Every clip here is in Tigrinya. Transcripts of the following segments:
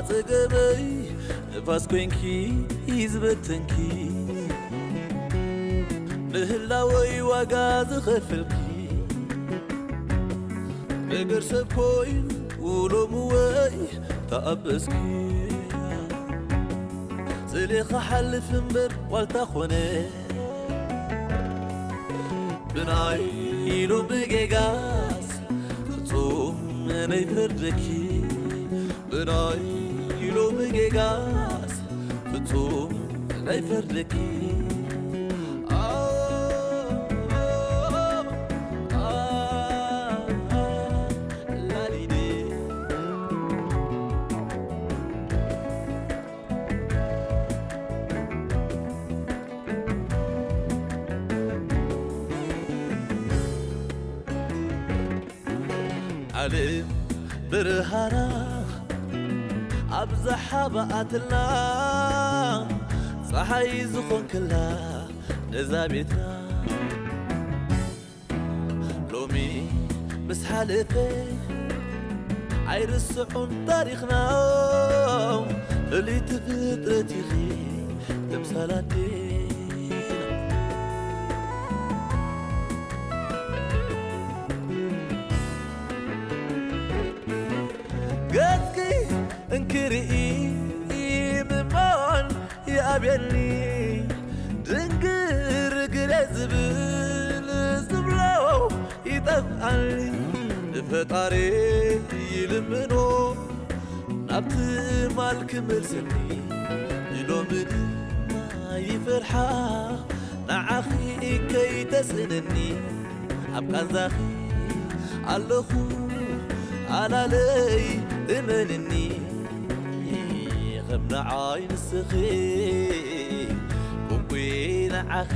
ጸገበይ ንፋስ ኮይንኪ ዝበተንኪ፣ ንህላወይ ዋጋ ዝኸፈልኪ፣ ነገር ሰብ ኮይኑ ሎሚ ወይ ተኣበስኪ። ስለ ክሓልፍ እምበር ዋልታ ኮነ፣ ብናይ ኢሉ ብጌጋስ ፍጹም ነይፈርደኪ። ብናይ ኢሉ ብጌጋስ ፍጹም ነይፈርደኪ። ዓለም ብርሃና ኣብዝሓ ብኣትልና፣ ጸሓይ ዝኾንክላ ነዛ ቤትና። ሎሚ ምስ ሓለፈ ኣይርስዑን ታሪኽና፣ ፍልይቲ ፍጥረት ኢኺ ተምሳል ኣዴና። ገጽኪ እንክርኢ ምማን ይኣብየኒ፣ ድንግርግረ ዝብል ዝብሎ ይጠፍኣኒ። ንፈጣሪ ይልምኖ ናብ ትማል ክመልሰኒ፣ ሎሚ ድማ ይፈርሓ ንዓኺ ከይተስእነኒ። ኣብ ቃንዛኺ ኣለኹ ኣላለይ እመንኒ፣ ከም ንዓይ ንስኺ ኮንኩ ንዓኺ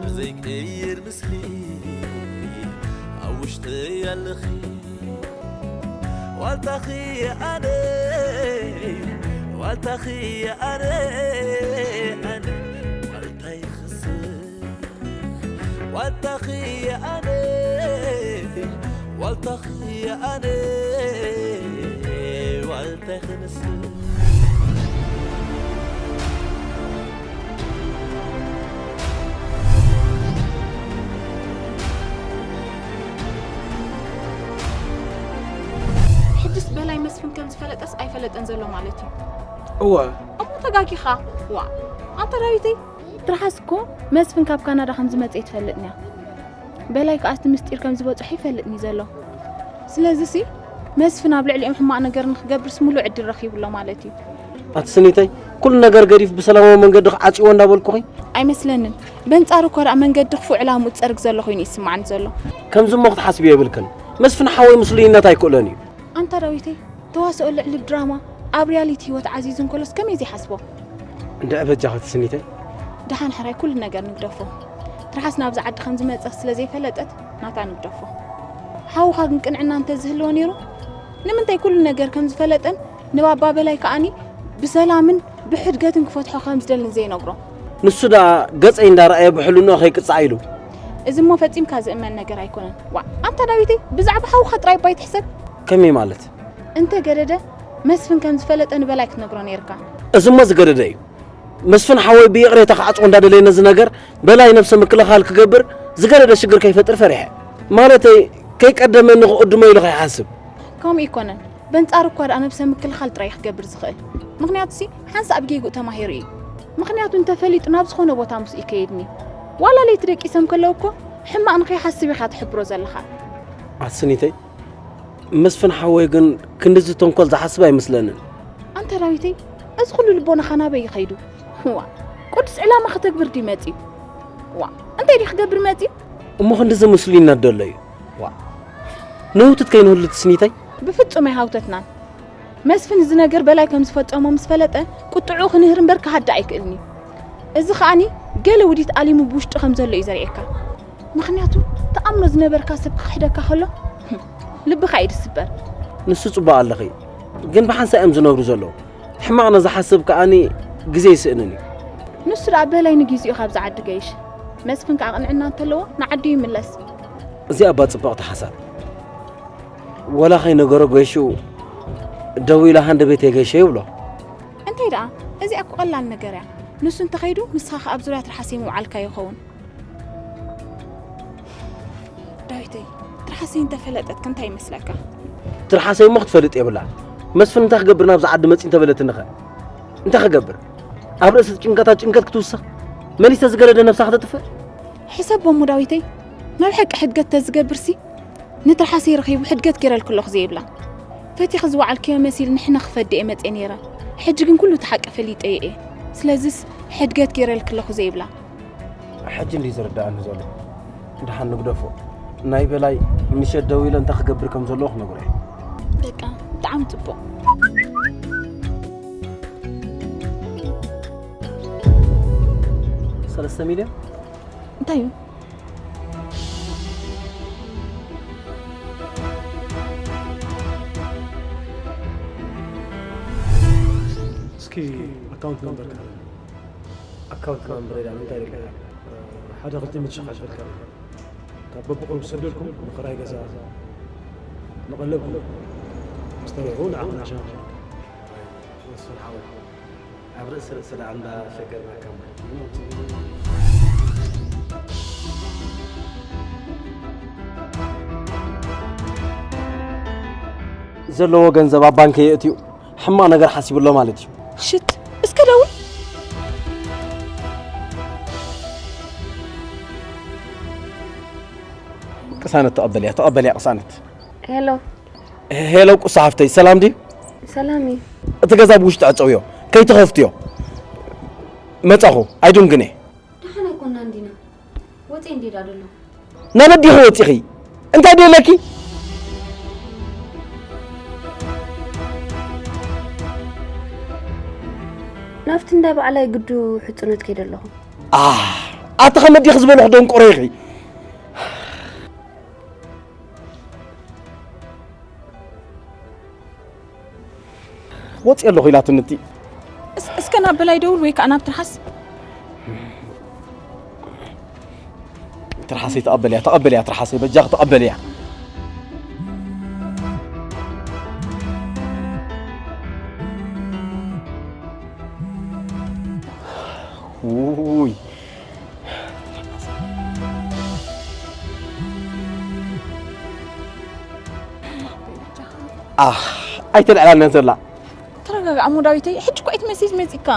ብዘይቅየር ምስሊ ኣብ ውሽጠይ ኣለኺ። ዋልታኺ ኣነ፣ ዋልታኺ ኣነ፣ ኣነ ዋልታይ ክስእ። ዋልታኺ ኣነ፣ ዋልታኺ ኣነ፣ ዋልታይ ክንስእ። ሕጅስ በላይ መስፍን ከም ዝፈለጠስ ኣይፈለጠን ዘሎ ማለት እዩ። እወ። እሞ ተጋጊኻ። ዋ፣ ኣንታ ዳዊተይ። ትርሓስ እኮ መስፍን ካብ ካናዳ ከም ዝመጸ ኣይትፈልጥን እያ። በላይ ከኣ እቲ ምስጢር ከም ዝበጽሖ ይፈልጥን እዩ ዘሎ። ስለዚሲ መስፍን ኣብ ልዕሊኦም ሕማቕ ነገር ንኽገብርስ ምሉእ ዕድል ረኺቡ ኣሎ ማለት እዩ። ኣቲ ስኒተይ፣ ኩሉ ነገር ገዲፍ ብሰላማዊ መንገዲ ክዓጽዎ እንዳበልኩኺ። ኣይመስለንን። በንጻሩ እኮ ደኣ መንገዲ ክፉእ ዕላምኡ ዝጸርግ ዘሎ ኮይኑ እዩ ዝስምዓኒ ዘሎ። ከምዚ እሞ ክትሓስቢ የብልክን። መስፍን ሓወይ ምስሉይነት ኣይክእሎን እዩ። ኣንታ ዳዊተይ፣ ተዋስኦ ልዕሊ ድራማ ኣብ ሪያሊቲ ህይወት ዓዚዙ እንከሎስ ከመይ ዘይሓስቦ? እንድዒ በጃኺ ትስኒተይ። ደሓን ሕራይ ኩሉ ነገር ንግደፎ። ትርሓስ ናብዚ ዓዲ ከም ዝመጸ ስለ ዘይፈለጠት ናታ ንግደፎ። ሓውኻ ግን ቅንዕና እንተዝህልዎ ነይሩ፣ ንምንታይ ኩሉ ነገር ከም ዝፈለጠን ንባባ በላይ ከኣኒ ብሰላምን ብሕድገትን ክፈትሖ ከም ዝደልን ዘይነግሮ? ንሱ ደኣ ገጸይ እንዳረኣየ ብሕልንኡ ከይቅጻዕ ኢሉ። እዚ እሞ ፈጺምካ ዝእመን ነገር ኣይኮነን። ዋእ፣ ኣንታ ዳዊተይ፣ ብዛዕባ ሓውኻ ጥራይ እባ ኣይትሕሰብ። ከመይ ማለት? እንተ ገደደ፣ መስፍን ከም ዝፈለጠ ንበላይ ክትነግሮ ነይርካ። እዚ እሞ ዝገደደ እዩ። መስፍን ሓወይ ብይቕሬታ ክዓጽዎ እንዳደለየ ነዚ ነገር በላይ ነብሰ ምክልኻል ክገብር ዝገደደ ሽግር ከይፈጥር ፈሪሐ። ማለተይ ከይቀደመኒ ክቕድሞ ኢሉ ከይሓስብ። ከምኡ ኣይኮነን። በንጻሩ እኳ ደኣ ነብሰ ምክልኻል ጥራይ እዩ ክገብር ዝኽእል። ምኽንያቱሲ ሓንሳእ ኣብ ጌግኡ ተማሂሩ እዩ። ምኽንያቱ እንተፈሊጡ ናብ ዝኾነ ቦታ ምስኡ ይከይድኒ። ዋላ ለይቲ ደቂሶም ከለዉ እኮ ሕማቕ ንኸይሓስብ ኢኻ ትሕብሮ ዘለኻ። ኣስኒተይ፣ መስፍን ሓወይ ግን ክንድዚ ተንኮል ዝሓስብ ኣይመስለንን። ኣንታ ዳዊተይ፣ እዚ ኩሉ ልቦናኻ ናበይ ይኸይዱ? ዋ፣ ቅዱስ ዕላማ ከተግብር ድዩ መጺኡ? ዋ፣ እንታይ ድዩ ክገብር መጺኡ? እሞ ክንድዚ ምስሉይነት ደሎ እዩ? ዋ፣ ንህውትት ከይንህሉ ትስኒተይ? ብፍጹም ኣይሃውተትናን። መስፍን እዚ ነገር በላይ ከም ዝፈጸሞ ምስ ፈለጠ፣ ቁጥዕኡ ክንህር እምበር ክሃድእ ኣይክእልን እዩ። እዚ ኸኣኒ ገለ ውዲት ኣሊሙ ብውሽጡ ከም ዘሎ እዩ ዘርእየካ። ምኽንያቱ ትኣምኖ ዝነበርካ ሰብ ክኽሕደካ ከሎ፣ ልብኻ እዩ ዝስበር። ንሱ ጽቡቕ ኣለኺ፣ ግን ብሓንሳእ እዮም ዝነብሩ ዘለዉ። ሕማቕ ነዝሓስብ ከኣኒ ግዜ ይስእንን እዩ። ንሱ ደኣ በላይ ንጊዜኡ ካብዚ ዓዲ ገይሽ። መስፍን ከኣ ቅንዕና እንተለዎ ንዓዱ ይምለስ። እዚኣ እባ ጽብቕቲ ሓሳብ። ወላ ከይነገሮ ገይሹ ደዊለ ሃንደበተይ ገይሸ ይብሎ። እንታይ ደኣ? እዚኣ እኮ ቀላል ነገር እያ። ንሱ እንተኸይዱ ንስኻ ከኣ ኣብ ዙርያ ትርሓሰይ ምውዓልካ ይኸውን። ዳዊተይ፣ ትርሓሰይ እንተፈለጠትክ እንታይ ይመስለካ? ትርሓሰይ እሞ ክትፈልጥ የብላ። መስፍን እንታይ ክገብር ናብዚ ዓዲ መጺ እንተበለትንኸ? እንታይ ክገብር? ኣብ ርእሲ ጭንቀታ ጭንቀት ክትውስኽ? መሊሰ ዝገደደ ነብሳ ክተጥፍእ? ሕሰቦ እሞ ዳዊተይ፣ ናይ ብሓቂ ሕድገት ተዝገብርሲ ንትርሓሰይ ረኺቡ ሕድገት ገይረልኪ ኣለኹ ዘይብላ። ፈቲኺ ዝወዓልክዮ መሲል ንሕነ ክፈዲ እየ መጽየ ነይረ። ሕጂ ግን ኩሉ እቲ ሓቂ ፈሊጠዮ እየ። ስለዚስ ሕድገት ገይረልኪ ኣለኹ ዘይብላ። ሕጂ እንዲ ዝርዳኣኒ ዘሎ። ደሓን ንግደፎ። ናይ በላይ ምሸት ደዊለ እንታይ ክገብር ከም ዘለዎ ክነግሮ እየ። በቃ፣ ብጣዕሚ ጽቡቕ። ሰለስተ ሚልዮን? እንታይ እዩ? እስኪ ኣካውንት ነምበርካ። ኣካውንት ነምበር ኢላ እንታይ ኢልካ? ሓደ ክልተ ሚእቲ ሺሕ ከፈልካ። ካብ በብቑሩብ ዝሰደልኩም ንኽራይ ገዛ፣ ንቐለብኩም፣ ምስ ተረፉ ንዓኹም ንሸምኩም። መስፍን ሓወይ፣ ኣብ ርእሲ ርእሲ ደኣ እንዳሸገርናካ እሞ። ዘለዎ ገንዘብ ኣብ ባንክ የእትዩ ሕማቕ ነገር ሓሲቡ ኣሎ ማለት እዩ። ሽት፣ እስከ ደውል። ቅሳነት ተቐበልያ፣ ተቐበልያ ቅሳነት። ሄሎ። ሄሎ ቁሳ ሓፍተይ፣ ሰላም ድዩ? ሰላም እዩ። እቲ ገዛ ብውሽጢ ዕጸውዮ፣ ከይትኸፍትዮ። መጻኹ፣ ኣይድንግነ። ደሓን ኣይኮናን ዲና። ወጺኤ እንዴ ዳ ደሎ? ናበይ ዲኺ ወጺኺ? እንታይ ደለኪ? ናብቲ እንዳ ባዕላይ ግዱ ሕጽኖት ከይደ ኣለኹ። ኣህ፣ ኣቲ ከመይ ዲኺ ዝበልኹ ደንቆሮ ኢኺ? ወጺ ኣለኹ ኢላትኒ እቲ። እስ-፣ እስከ ናብ በላይ ደውል ወይ ከኣ ናብ ትርሓስ። ትርሓሰይ ተቐበልያ፣ ተቐበልያ ትርሓሰይ፣ በጃኺ ተቐበልያ። ውይ። ኣህ፣ ኣይተልዕላናን ዘላ። ተረጋጋዕ እሞ ዳዊተይ፣ ሕጂ እኮ ኣይትመሲስ መጺእካ።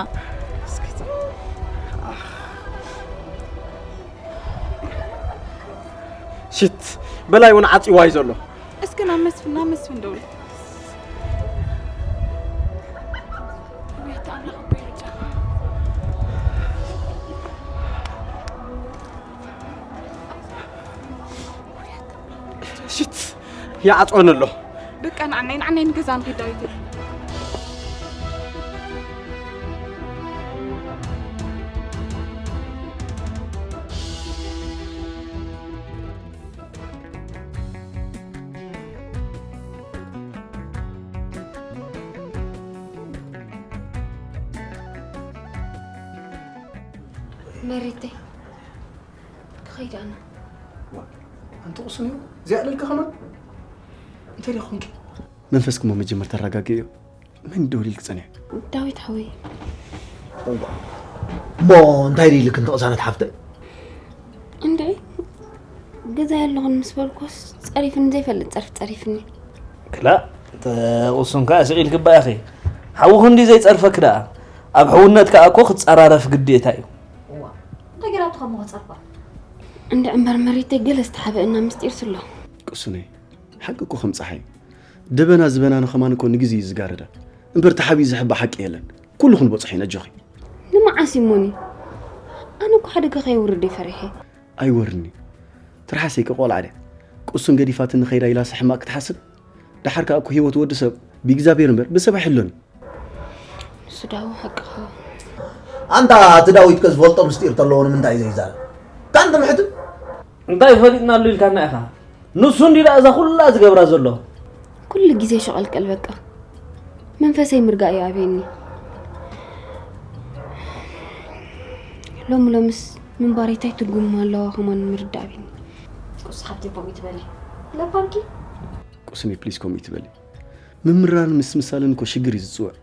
ሽት፣ በላይ እውን ዓጺዋ እዩ ዘሎ። እስኪ ናብ መስፍን፣ ናብ መስፍን ደውል። ሽት፣ ይዓጽወኒ ኣሎ። በቃ ንዓናይ፣ ንዓናይ ንገዛ ንኺድ ዳዊት። መሬተይ ክኸይድ ኣነ። ዋ፣ ኣንቲ ቁስን እዩ እዚኣ ለልካ ከማን እንታይ ደኣ ኮንኪ? መንፈስክሞ መጀመርታ ኣረጋግእዮ። መን ደውሊልክ ጸኒሑ? ዳዊት ሓወይ። እሞ እንታይ ደይልክ እንተ ቅሳነት ሓፍተይ? እንድዒ ገዛ የለኹን ምስ በልኩስ ጸሪፍኒ ዘይፈልጥ ጸርፊ ጸሪፍኒ። ክላእ፣ ተ-፣ ቁሱን ከኣ ስቕ ኢልኪ እባ ኢኺ። ሓውኺ እንድዩ ዘይጸርፈኪ ደኣ። ኣብ ሕውነት ከኣ እኮ ክጸራረፍ ግዴታ እዩ። እዋ፣ እንታይ ገይራቶ ከሞ ክጸርፋ? እንድዒ እምበር መሬተይ ገለ ዝተሓብአና ምስጢርስ ኣሎ። ቅሱነይ፣ ሓቂ እኮ ከም ጸሓይ እዩ። ደበና ዝበናኖ ከማን እኮ ንግዜ እዩ ዝጋርዳ። እምበር ተሓቢኡ ዝሕባእ ሓቂ የለን። ኩሉ ክንበጽሖ ኢና፣ ኣጆኺ። ንመዓስ እዩሞኒ? ኣነ እኮ ሓደጋ ከየውርድ እየ ፈሪሐ። ኣይወርድን እዩ። ትርሓሰይ እኮ ቆልዓ ድያ። ቅሱን ገዲፋትኒ ከይዳ ኢላስ ሕማቕ ክትሓስብ? ደሓር ከኣ እኮ ህይወት ወዲ ሰብ ብእግዚኣብሔር እምበር ብሰብ ኣይሕሎን እዩ። ንሱ ዳዊ ሓቅኻ። ኣንታ እቲ ዳዊት ከ ዝፈልጦ ምስጢር ተለዎ ንምንታይ ዘይዛረብ? ካን ትምሕትም? እንታይ ፈሊጥናሉ ኢልካና ኢኻ? ንሱ እንዲ ደኣ እዛ ኩላ ዝገብራ ዘሎ። ኩሉ ግዜ ሸቐልቀል በቃ። መንፈሰይ ምርጋእ እዩ ኣብየኒ። ሎሚ ሎምስ ምንባረይ እንታይ ትርጉም ኣለዋ ከማን ምርዳእ ኣብየኒ። ቁስ ሓብተይ ከምኡ ትበሊ። ለባምኪ? ቁስኒ ፕሊስ ከምኡ ትበሊ። ምምራርን ምስምሳልን እኮ ሽግር እዩ ዝጽውዕ።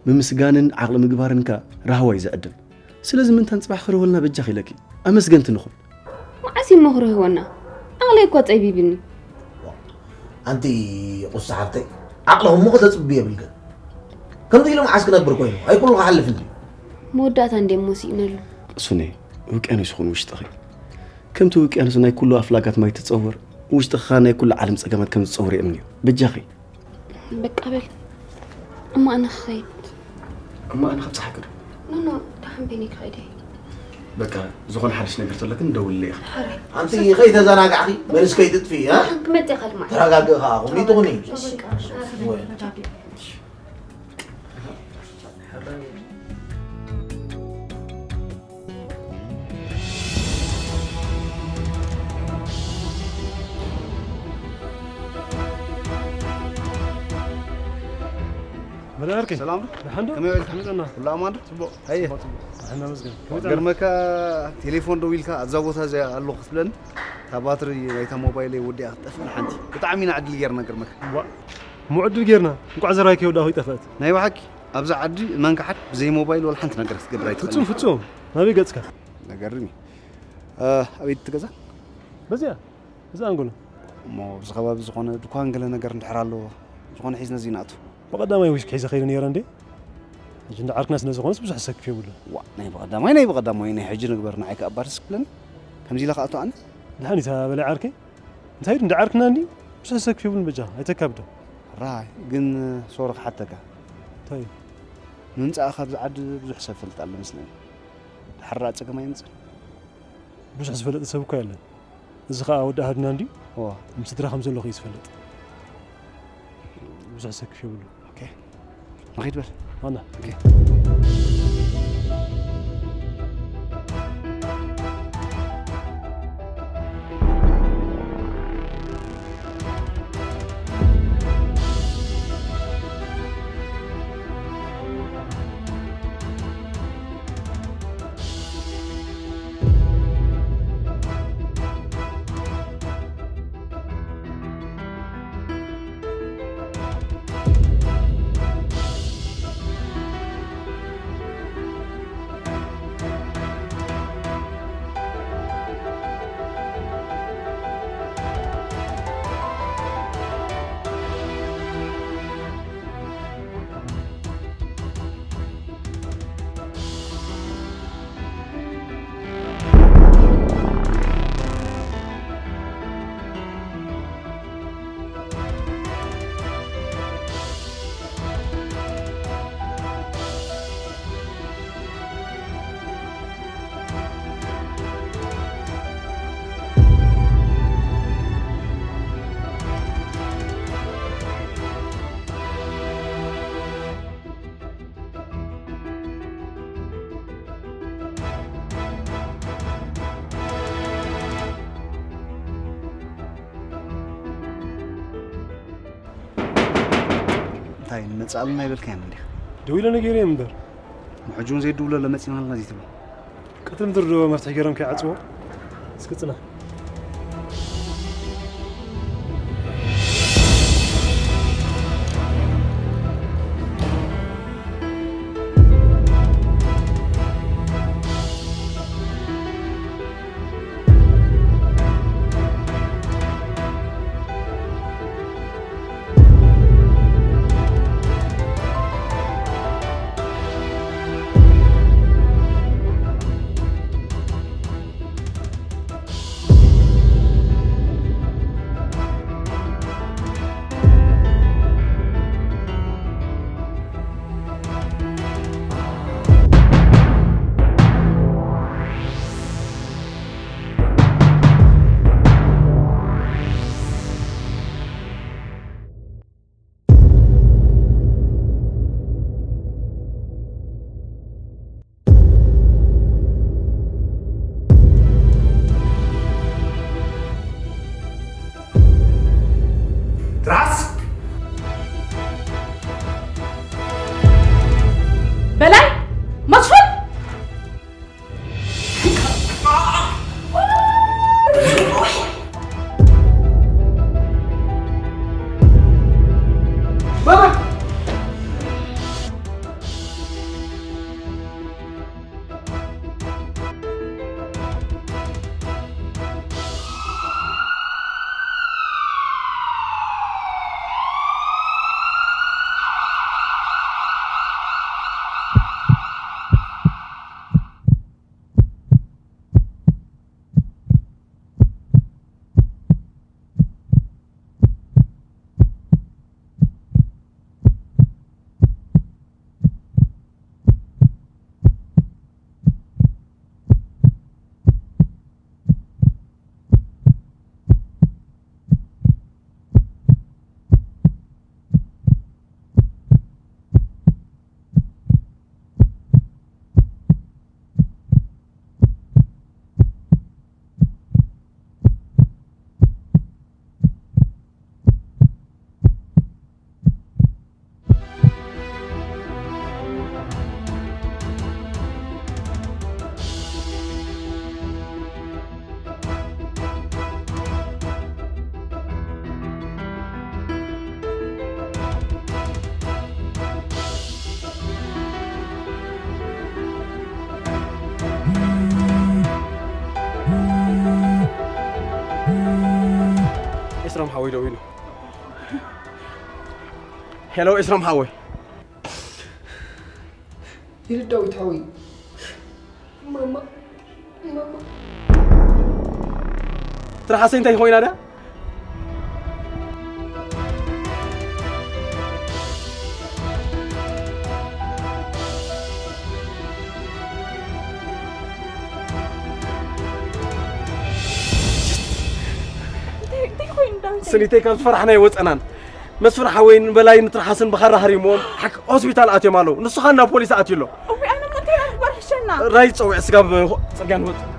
ምምስጋንን ዓቕሊ ምግባርን ከኣ ራህዋ እዩ ዝዕድም። ስለዚ ምንታን ጽባሕ ክረወልና በጃኺ ኢለኪ። ኣመስገንቲ ንኹን። መዓስ እዩ መኽሮ ይህወና? ዓቕለይ እኮ ጸቢብኒ። ኣንቲ ቁሳ ሓፍተይ፣ ዓቕልኹም እሞ ከተጽቢ የብልክን። ከምዚ ኢሉ መዓስ ክነብር ኮይኑ? ኣይ ኩሉ ክሓልፍ እንድዩ። መወዳእታ እንድየ እሞ ስኢነሉ። ቅሱነይ፣ ውቅያኖስ ይኹን ውሽጥኺ። ከምቲ ውቅያኖስ ናይ ኩሉ ኣፍላጋት ማይ ትጸውር፣ ውሽጥኻ ናይ ኩሉ ዓለም ጸገማት ከም ዝጸውር የእምን እዩ። በጃኺ። በቃ በል። እሞ ኣነ ክኸይድ። እሞ ኣነ ክብጽሓኪ ዶ? ኖ ኖ፣ ደሓን በይነይ ክኸይድ እየ። በቃ፣ ዝኾነ ሓድሽ ነገር ተለክን ደውልለይ ኢኺ። ሓራይ። ኣንቲ ከይተዘናጋዕኺ መልስ ከይትጥፊ፣ እ? ክመጽእ ካልእ ማለት። ተረጋግእ ኸኣ፣ ቁሚጡ ኩኒ። በቃ፣ ሓራይ። መርዓርከይ ሰላም ዶ? ደሓን ዶ? ከመይ ውዒልካ? ከመይ ጸና? ኩሉ ኣማን ዶ? ጽቡቕ። ኣየ ጽቡቕ፣ ጽቡቕ። ደሓን ነመስገን። ከመይ ጸና? ገርመካ ቴሌፎን ደዊልካ ኣብዛ ቦታ እዚኣ ኣለኹ ክትብለኒ እታ ባትሪ ናይታ ሞባይለይ ወዲኣ ክትጠፍእ ሓንቲ ብጣዕሚ ኢና ዕድል ጌርና ገርመካ። ዋ፣ እሞ ዕድል ጌርና። እንቋዕ ዘራይ ከይወዳእኹ ይጠፍአት። ናይ ብሓቂ ኣብዛ ዓዲ እመን ክሓድ ብዘይ ሞባይል ወላ ሓንቲ ነገር ክትገብር ፍጹም ኣይትኽእልን። ፍጹም። ናበይ ገጽካ? ነገርኒ። እ፣ ኣበይ ትገዛ? በዚኣ፣ እዚ ኣንጎሎ። እሞ ኣብዚ ከባቢ ዝኾነ ድኳን ገለ ነገር እንድሕር ኣለዎ ዝኾነ ሒዝና እዚ ንኣቱ። ብቐዳማይ ዊስኪ ሒዘ ከይደ ነይረ እንዴ? ሕጂ እንዳ ዓርክና ስለ ዝኾነስ ብዙሕ ሰክፍ የብሉን። ዋ፣ ናይ ብቐዳማይ ናይ ብቐዳማይ ናይ ሕጂ ንግበር ንዓይ ከኣ ኣባርስ ክብለኒ ከምዚ ኢለ ክኣቱ ኣነ። ድሓን ኢታ በላይ ዓርከይ። እንታይ እንዳ ዓርክና እንዲ ብዙሕ ሰክፍ የብሉን በጃ ኣይተካብዶ። ራይ ግን ሶሪ ክሓተካ። እንታይ እዩ? ምምጻእኻ ኣብዚ ዓዲ ብዙሕ ሰብ ፈልጥ ኣሎ መስለኒ። ድሓር ጸገም ኣይምጽእ። ብዙሕ ዝፈለጠ ሰብ እኮ የለን። እዚ ኸኣ ወዲ ኣሃድና እንድዩ እዋ ምስ ስድራ ከም ዘለኹ እዩ ዝፈልጥ። ብዙሕ ሰክፍ የብሉ። ኦኬ ንኺድ በል ዋና ኦኬ እንታይ ንመጽእ ኣለና ኣይበልካዮን እንዲኻ? ደው ኢለ ነጊረዮም እምበር። ንሕጂ እውን ዘይድውለሎ መጺእና ኣለና ዘይትብሎ? ቀትሪ ምድሪ ዶ መፍትሒ ገይሮም ከይዓጽዎ? እስኪ ጽናሕ። ደዊሉ። ሄሎ፣ ኤስሮም ሓወይ። ይርዳው ይታወይ። ማማ፣ ማማ። ትርሓሰይ እንታይ ኮይና ዳ? እንታይ፣ እንታይ ኮይኑ ዳዊት? ስኒተይ ካብ ዝፈራሕናዮ ወፀናን። መስፍን ሓወይን በላይን ትርሓስን ብኻራ ሃሪሞም ሓክ-፣ ሆስፒታል ኣትዮም ኣለዉ። ንሱ ኸኣ ናብ ፖሊስ ኣትዩ ኣሎ። እውይ፣ ኣነ እሞ እንታይ ኢና ንግበር ሕሸና? ራይ ጸውዕ ስጋብ ጽርግያ ንወጽእ።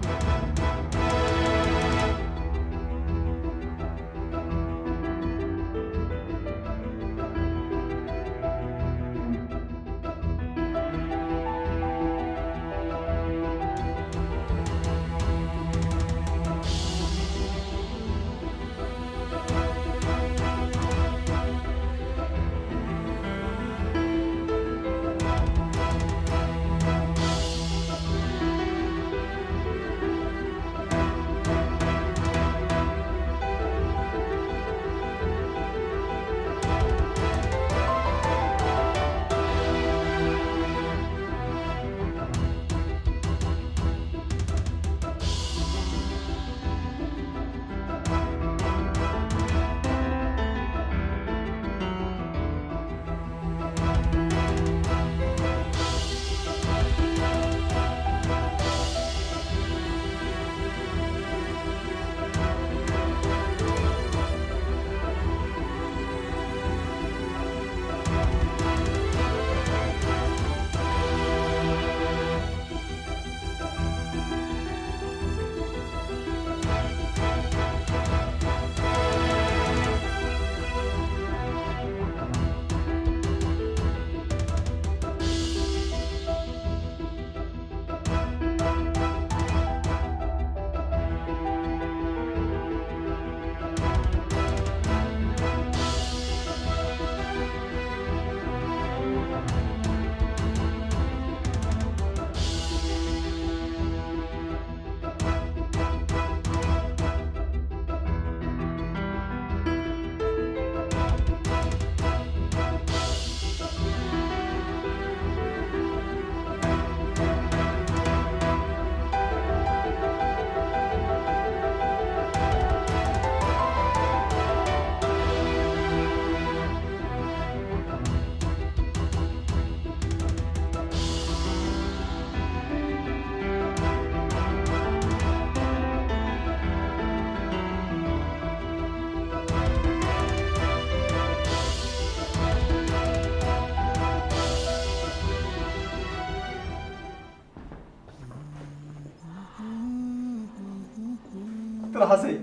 ትርሓሰይ፣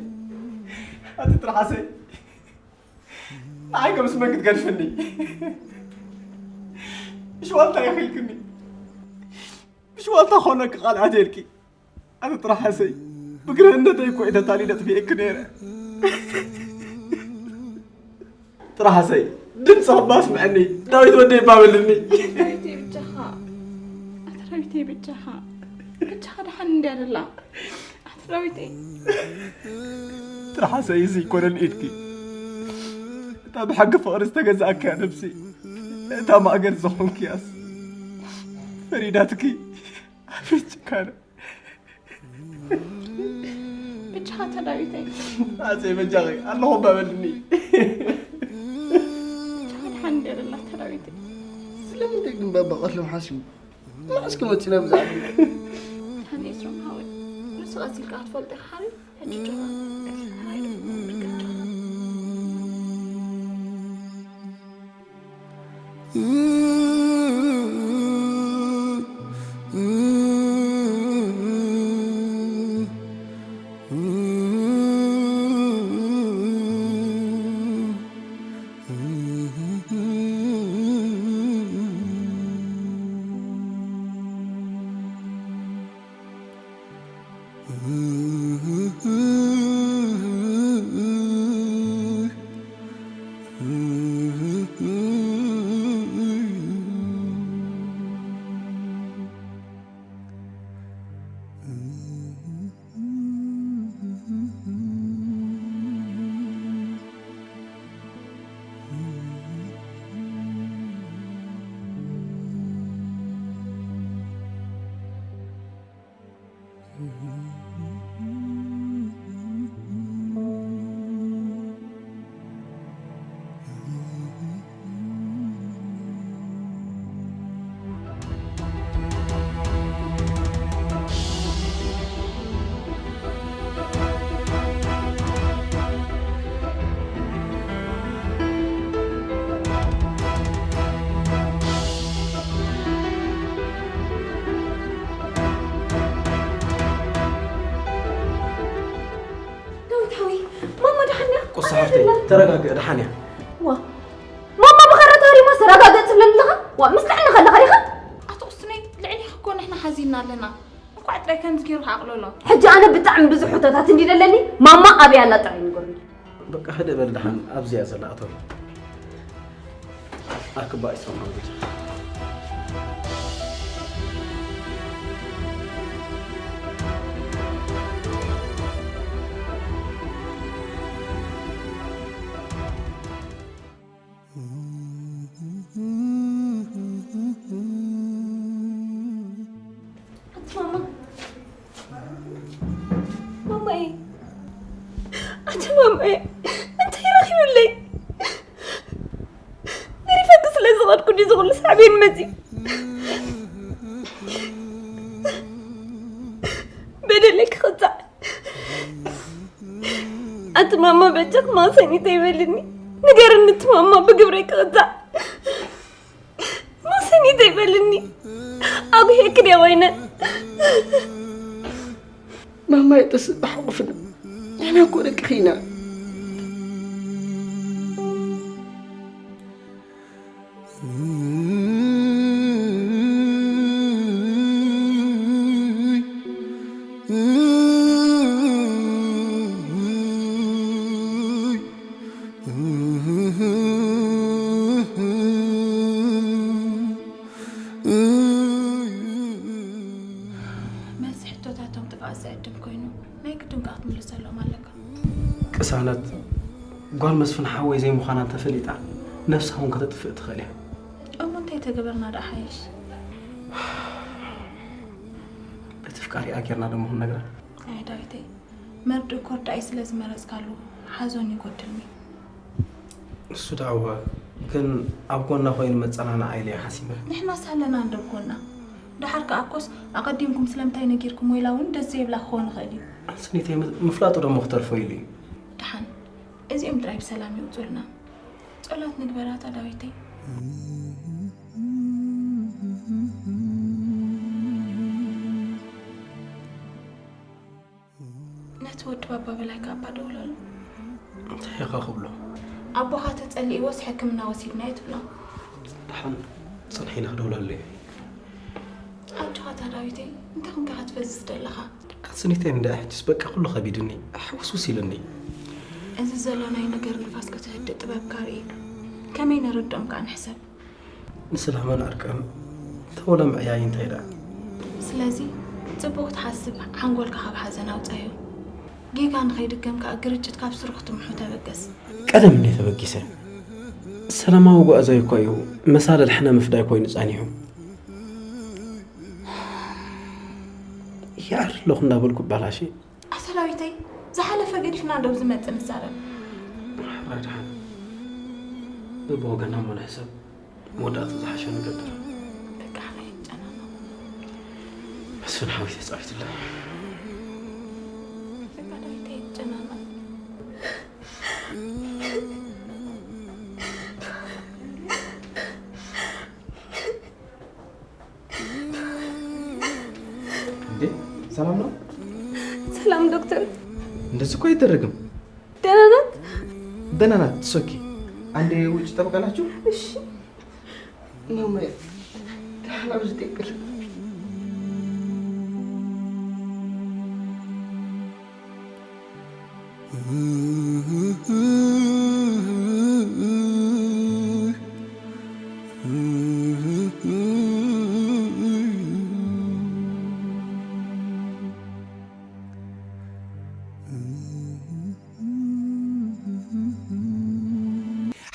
ኣቲ ትርሓሰይ፣ ንዓይ ከም ስመን ክትገድፍኒ? ብሽዋልታ የኺልክኒ። ብሽዋልታ ኾነኪ ቃል ኣትየልኪ። ኣቲ ትርሓሰይ፣ ብግርህነተይ እኮ እየ ተታሊለ ጥፊኤኪ ነይረ። ትርሓሰይ፣ ድምፂ እባ ስምዐኒ፣ ዳዊት ወደይ እባ በልኒ። ዳዊተይ ብጃኻ፣ ኣቲ ዳዊተይ ብጃኻ፣ ብጃኻ ደሓን እንድያ ደላ። ኣቲ ዳዊተይ። ትርሓሰይ፣ እዚ ኣይኮነን ኢድኪ። እታ ብሓቂ ፍቕሪ ዝተገዛእክያ ነብሲ፣ እታ ማእገር ዝኾንክያስ ፈሪዳትኪ። ኣቤት ጭካነ። ብቻ ተዳዊተይ። ኣፀይ በጃኺ ኣለኹ እባ በልኒ። ብቻ ድሓን እንድያ ደላ ተዳዊተይ። ስለምንታይ ግን ባባ ቀትሎም ሓሲቡ? መዓስ ከ መፂና ብዛዕባ? ሓኔ ኤስሮም ሓወይ፣ ንሱ ቀስ ኢልካ ክትፈልጦ ኢኻ ሓሪፍ። ሕጂ ጆሃን፣ ሓራይ ዶ? ብርግድ ጆሃን። ዳዊት ሓወይ፣ ማማ ደሓን እያ? ቁሳ ሓፍተይ፣ ተረጋግእ፣ ደሓን እያ። ዋ፣ ማማ ብኸረ ታሪማ ተረጋግእ ትብለኒ ኣለኻ? ዋ፣ ምስ ጥዕና ከለኻ ዲኻ? ኣቶ ቁስነይ፣ ልዕሊኺ እኮ ንሕና ሓዚንና ኣለና። እንኳዕ ጥራይ ከምዚ ገይሩ ክዓቕለሎ። ሕጂ ኣነ ብጣዕሚ ብዙሕ ሕቶታት እንዲ ደለኒ፣ ማማ ኣበይ ኣላ ጥራይ ንገሩኒ። በቃ ህድእ በል ደሓን፣ ኣብዚ እያ ዘላ ኣቶ። ኣክባ ይስማማ በጃ። ኣቲ ማማ ማማይ ኣቲ ማማይ እንታይ ረኺብለይ? ገሪፈኪ ስለ ዝኸድኩ ድዩ ዝኹሉ ሳዕቤን መፂ? በደለይ ክቕፃዕ ኣቲ ማማ በጃኽ ማሰኒ ተይበልኒ ንገርኒ እቲ ማማ ብግብረይ ክቕፃዕ ማሰኒ ተይበልኒ ኣጉሄ ክድያ ወይነ ማማ የጠስእ ብሓቑፍና ንሕና እኮ ደቅኺ ኢና መልሲ ሕቶታቶም ጥፍኣት ዘዕድም ኮይኑ ናይ ግድን ከኣ ክትምልሰሎም ኣለካ። ቅሳነት ጓል መስፍን ሓወይ ዘይምዃና እንተፈሊጣ ነብሳ እውን ከተጥፍእ ትኽእል እያ። እሞ እንታይ ተገበርና ደኣ ሓይሽ? በቲ ፍቃሪኣ ጌርና ደሞ ክንነግራ። ኣይ ዳዊተይ መርድእ ኮርዳኢ ስለ ዝመረጽካሉ ሓዞን ይጎድልኒ። እሱ ደኣ እወ፣ ግን ኣብ ጎና ኮይኑ መጸናንዓ ኢለ እየ ሓሲበ። ንሕናስ ኣለና እንዶ ኣብ ጎና። ደሓር ከኣ እኮስ ኣቐዲምኩም ስለምንታይ ነጊርኩሞ ኢላ እውን ደስ ዘይብላ ክኸውን ይኽእል እዩ። ኣንስኒተይ ምፍላጡ ደሞ ክተርፎ ኢሉ እዩ። ደሓን እዚኦም ጥራይ ብሰላም የውጹልና። ጸሎት ንግበር ኣታ ዳዊተይ። ነቲ ወዲ ባባ በላይ ከኣ እባ ደውለሉ። እንታይ ኢኻ ክብሎ? ኣቦኻ ተጸሊእዎስ ሕክምና ወሲድናዮ ትብሎ። ደሓን ጸንሒና ክደውለሉ እየ። ኣጆኻ ኣታ ዳዊተይ እንታይ ኾንካ ኢኻ ትፈዝዝ ዘለኻ? ኣስኒተይ እንድዒ ሕጅስ በቃ ኩሉ ከቢዱኒ ሕውስውስ ኢሉኒ። እዚ ዘሎ ናይ ነገር ንፋስ ከተህድእ ጥበብካ ርኢ። ከመይ ነረድኦም ከኣ ንሕሰብ። ንሰላምን ዕርቅን ተወለ ምዕያይ እንታይ ደኣ። ስለዚ ጽቡቕ ክትሓስብ ሓንጎልካ ካብ ሓዘን ኣውጻዮ። ጌጋ ንኸይድገም ከኣ ግርጭት ካብ ስሩ ክትምሑ ተበገስ። ቀደም እንድየ ተበጊሰ። ሰላማዊ ጉዕዞይ እኮ እዩ መሳልል ሕነ ምፍዳይ ኮይኑ ጸኒሑ። ይዓር ኣለኹ እንዳበልኩ እባላሽ። ኣሰራዊተይ ዝሓለፈ ገዲፍና ዶ ብዝመጽእ ንዛረብ። ሓራድሓን ብብወገና እሞ ንሕሰብ። መወዳእታ ዝሓሸ ንገብር። በቃ ሓራይ ይጨናነቕ። መስፍን ሓወይ ተጻዊትለይ። በቃ ዳዊት ኣይጨናነቕ። እንዴ ሰላም ነው? ሰላም ዶክተር። እንደዚህ እኮ አይደረግም። ደህና ናት? ደህና ናት። ትሶኪ አንዴ ውጭ ጠብቃላችሁ። እሺ። ነው ማለት ደህና ብዙ ጠብቅ።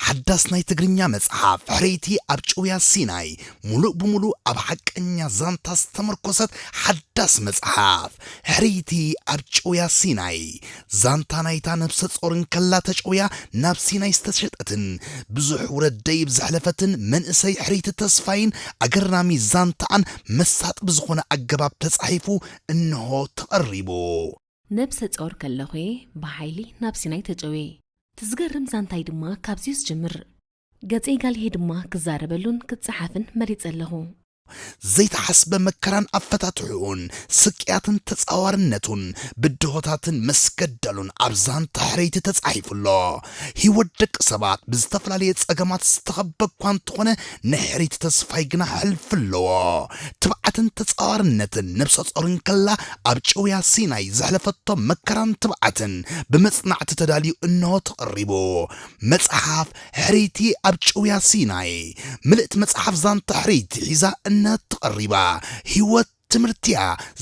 ሓዳ ሓዳስ ናይ ትግርኛ መጽሓፍ ሕርይቲ ኣብ ጭውያ ሲናይ፣ ሙሉእ ብሙሉእ ኣብ ሓቀኛ ዛንታ ዝተመርኮሰት ሓዳስ መጽሓፍ። ሕርይቲ ኣብ ጭውያ ሲናይ፣ ዛንታ ናይታ ነብሰ ጾር እንከላ ተጨውያ ናብ ሲናይ ዝተሸጠትን ብዙሕ ውረድ ደይብ ዘሕለፈትን መንእሰይ ሕርይቲ ተስፋይን ኣገራሚ ዛንታኣን መሳጢ ብዝኾነ ኣገባብ ተጻሒፉ እንሆ ተቐሪቡ። ነብሰ ጾር ከለኹ'የ ብሓይሊ ናብ ሲናይ ተጨውየ። እቲ ዝገርም ዛንታይ ድማ ካብዚ'ዩ ዝጅምር። ገጸይ ጋልሄ ድማ ክዛረበሉን ክጸሓፍን መሪጸ ኣለኹ። ዘይተሓስበ መከራን ኣፈታትሕኡን፣ ስቅያትን ተጻዋርነቱን፣ ብድሆታትን መስገደሉን ኣብ ዛንታ ሕርይቲ ተጻሒፉ ኣሎ። ህይወት ደቂ ሰባት ብዝተፈላለየ ጸገማት ዝተኸበ እኳ እንተኾነ፣ ናይ ሕርይቲ ተስፋይ ግና ሕልፊ ኣለዎ። ትብዓትን ተጻዋርነትን ነብሰ ጾር እንከላ ኣብ ጭውያ ሲናይ ዘሕለፈቶ መከራን ትብዓትን ብመጽናዕቲ ተዳልዩ እንሆ ተቐሪቡ። መጽሓፍ ሕርይቲ ኣብ ጭውያ ሲናይ። ምልእቲ መጽሓፍ ዛንታ ሕርይቲ ሒዛ እንሆ ተቐሪባ። ህይወት ትምህርቲ'ያ።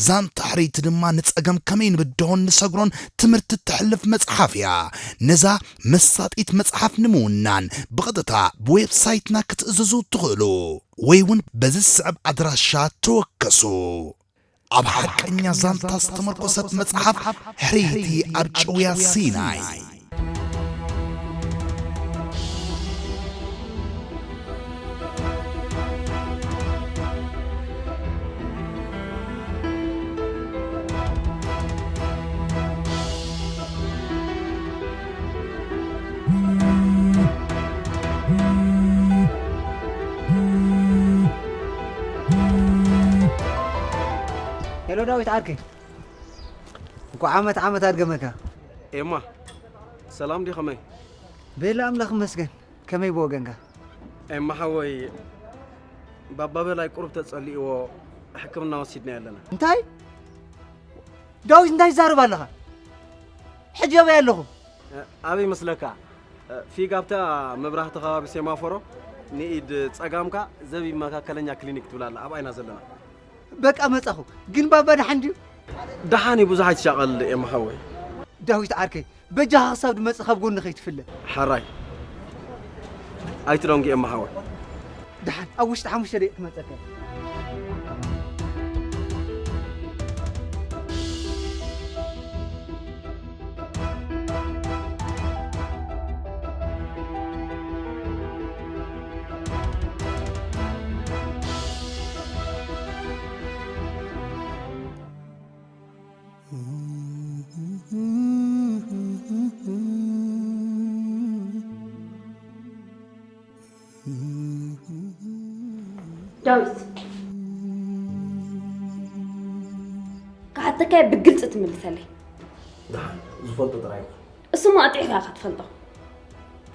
ዛንታ ሕርይቲ ድማ ንጸገም ከመይ ንብድሆን ንሰግሮን ትምህርቲ እተሕልፍ መጽሓፍ እያ። ነዛ መሳጢት መጽሓፍ ንምውናን ብቐጥታ ብዌብሳይትና ክትእዝዙ ትኽእሉ፣ ወይ እውን በዚ ዝስዕብ ኣድራሻ ተወከሱ። ኣብ ሓቀኛ ዛንታ ዝተመርኮሰት መጽሓፍ ሕርይቲ ኣብ ጭውያ ሲናይ። ሄሎ ዳዊት ዓርከይ፣ እንኳዕ ዓመት ዓመት ኣድገመካ። ኤማ፣ ሰላም ድዩ? ከመይ? ቤላ ኣምላኽ ይመስገን። ከመይ ብወገንካ? ኤማ ሓወይ፣ ባባ በላይ ቁሩብ ተጸሊእዎ ሕክምና ወሲድና ኣለና። እንታይ? ዳዊት እንታይ ትዛረብ ኣለኻ? ሕጂ ኣበይ ኣለኹም? እ፣ ኣበይ መስለካ? እ፣ ፊግ ኣብታ መብራህቲ ከባቢ ሴማፎሮ ንኢድ ጸጋምካ ዘቢብ መካከለኛ ክሊኒክ ትብል ኣላ፣ ኣብኣ ኢና ዘለና። በቃ መጻኹ። ግን ባባ ደሓን ድዩ? ደሓን እዩ፣ ብዙሕ ኣይትሻቐል ኤማ ሓወይ። ዳዊት ዓርከይ፣ በጃኻ ክሳብ ድመጽእ ካብ ጎኒ ከይትፍለ። ሓራይ። ኣይትደንጉ ኤማ ሓወይ። ደሓን፣ ኣብ ውሽጢ ሓሙሽተ ደቂቕ ክመጸካ እየ። ዳዊት፣ ክሓተካ ብግልፂ ትምልሰለይ። ደሓን ዝፈልጦ ጥራይ ይኹን። እሱማ ኣጥዒኻ ኢኻ ትፈልጦ።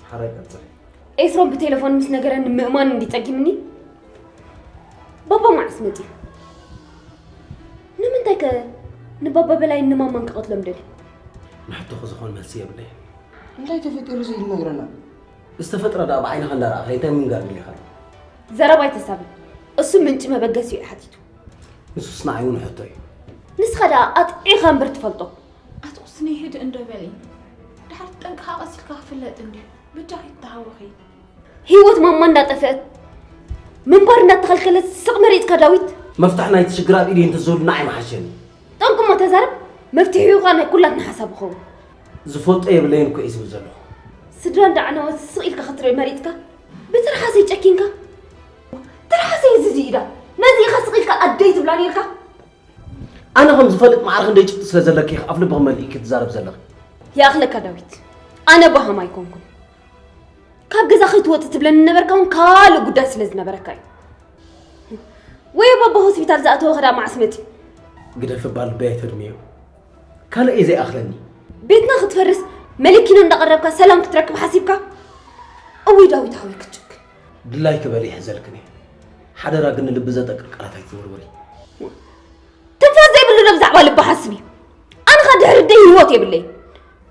ሓራይ ቀጽል። ኤስሮም ብቴሌፎን ምስ ነገረኒ ምእማን እንዲ ጸጊምኒ። ባባ መዓስ መጺኡ? ንምንታይ ከ ንባባ በላይ ንማማን ክቐትሎም ደልዩ? ንሕቶኺ ዝኾን መልሲ የብለይን። እንታይ ተፈጢሩ ዘይነግረና? ዝተፈጥረ ደኣ ብዓይንኻ እንዳረኣኺ እንታይ ምንጋር ደሊኻ? ዘረባ ኣይተሳብን። እሱ ምንጪ መበገሲኡ እዩ ሓቲቱ። ንሱስ ንዓይ እውን ሕቶ እዩ። ንስኻ ደኣ ኣጥዒኻ እምበር ትፈልጦ። ኣቲ ቁስኒ ህድእ እንዶ በሊ። ድሓር ጠንቅኻ ቀስ ኢልካ ክፍለጥ እንድዩ። በጃኺ ተሃወኺ። ህይወት ማማ እንዳጠፍአት፣ ምንባር እንዳተኸልከለት ስቕ መሪጽካ ዳዊት። መፍትሒ ናይቲ ሽግር ኣብ ኢደይ እንተዝህሉ ንዓይ ምሓሸኒ። ጠንቁ እሞ ተዛረብ፣ መፍትሒኡ ኸኣ ናይ ኩላትና ሓሳብ ይኸውን። ዝፈልጦ የብለይን እኮ እየ ዝብል ዘለኹ። ስድራ እንዳዕነወት ስቕ ኢልካ ክትርኢ መሪጽካ፣ ብትርሓሰይ ጨኪንካ። ትርሓሰይ እዚ ድዩ ኢዳ? ነዚ ኢኻ ስቕ ኢልካ ኣደይ ትብላ ነይርካ? ኣነ ከም ዝፈልጥ ማዕረ ክንደይ ጭብጢ ስለ ዘለኪ ኢኺ ኣፍ ልብኺ መሊእኪ ትዛረቢ ዘለኺ። ይኣኽለካ ዳዊት፣ ኣነ በሃም ኣይኮንኩን። ካብ ገዛ ከይትወጽእ ትብለኒ ነበርካ፣ እውን ካልእ ጉዳይ ስለ ዝነበረካ እዩ። ወይ ባባ ሆስፒታል ዝኣተወ ኸዳ መዓስ መጺኡ? ግደፊ እባ ልበይ ኣይተድምዮ። ካልእ እዩ ዘይኣኽለኒ። ቤትና ክትፈርስ መለኪኖ እንዳቐረብካ ሰላም ክትረክብ ሓሲብካ? እውይ ዳዊት ሓወይ ክትጭክ። ድላይኪ በሊ ይሕዘልክን እየ። ሓደራ ግን ንልቢ ዘጠቅር ቃላት ኣይትወርውሪ። ትንፋስ ዘይብሉ ዶ ብዛዕባ ልቢ ሓስብ እዩ? ኣነ ኸ ድሕሪ ደይ ህይወት የብለይ።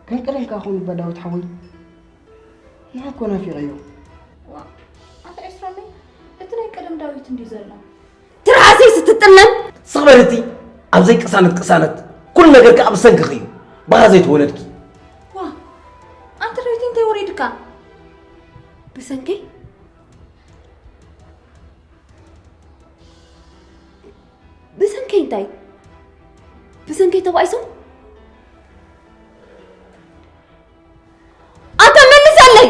ከይቀደምካ ኹን እባ ዳዊት ሓወይ። ንዓ እኮ ናፊቐዮ። ዋ፣ ኣታ ኤስሮመይ፣ እቲ ናይ ቀደም ዳዊት እንድዩ ዘሎ። ትርሓሰይ ስትጥለም። ስቕ በሊ እቲ ኣብ ዘይቅሳነት ቅሳነት። ኩሉ ነገርኪ ኣብ ሰንክኺ እዩ። ብኻ ዘይተወለድኪ። ዋ፣ ኣንተ ዳዊት እንታይ ወሪድካ? ብሰንከይ? ብሰንከይ እንታይ? ብሰንከይ ተባኢሶም? ኣታ መልሰለይ!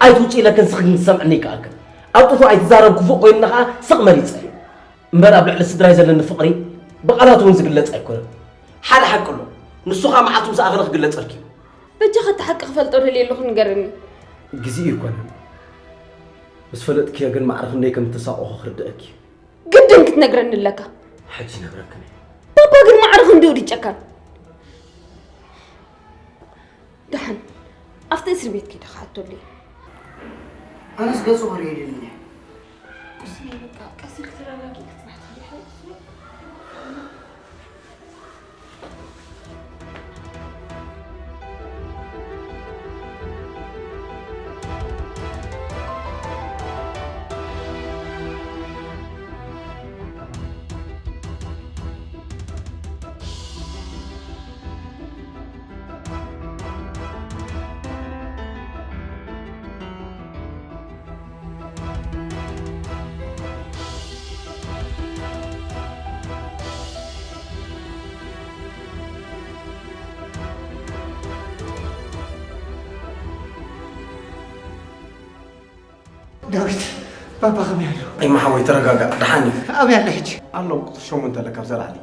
ኣይትውጪ ኢለክን ስኽን ዝሰምዕኒ ይከኣልክን። ኣብ ጥፉእ ኣይትዛረብ ክፉእ ኮይንና ኸዓ ስቕ መሪጸ። እምበር ኣብ ልዕሊ ስድራይ ዘለኒ ፍቕሪ ብቓላት እውን ዝግለጽ ኣይኮነን። ሓደ ሓቂ ኣሎ። ንሱ ኸኣ መዓልቱ ምስ ኣኸለ ክግለጸልኪ እዩ። በጃኻ እቲ ሓቂ ክፈልጦ ደልየ ኣለኹ ንገረኒ። ግዜኡ ኣይኮነን። ምስ ፈለጥክዮ ግን ማዕረ ክንደይ ከም እተሳቐኹ ክርድኣኪ እዩ። ግድን ክትነግረኒ ኣለካ። ሕጂ ይነግረክን እየ። ባባ ግን ማዕረ ክንድኡ ድዩ ጨካን? ደሓን ኣብቲ እስር ቤት ከይደ ክሓተሉ እየ። ኣነስ ገጹ ክርእዮ ይደሊ እየ። ቁስለይ በቃ ቀስ ኢልኪ ተረጋጊ ክትባሕ ትኽእሊ ኢኺ ቁስለይ። ዳዊት፣ ባባ ከመይ ኣሎ? እማ ሓወይ ተረጋጋእ፣ ደሓን እዩ። ኣበይ ኣሎ ሕጂ? ኣሎ ቁፅሪ ሸሞንተ ኣሎ ካብዛ ላዕሊ።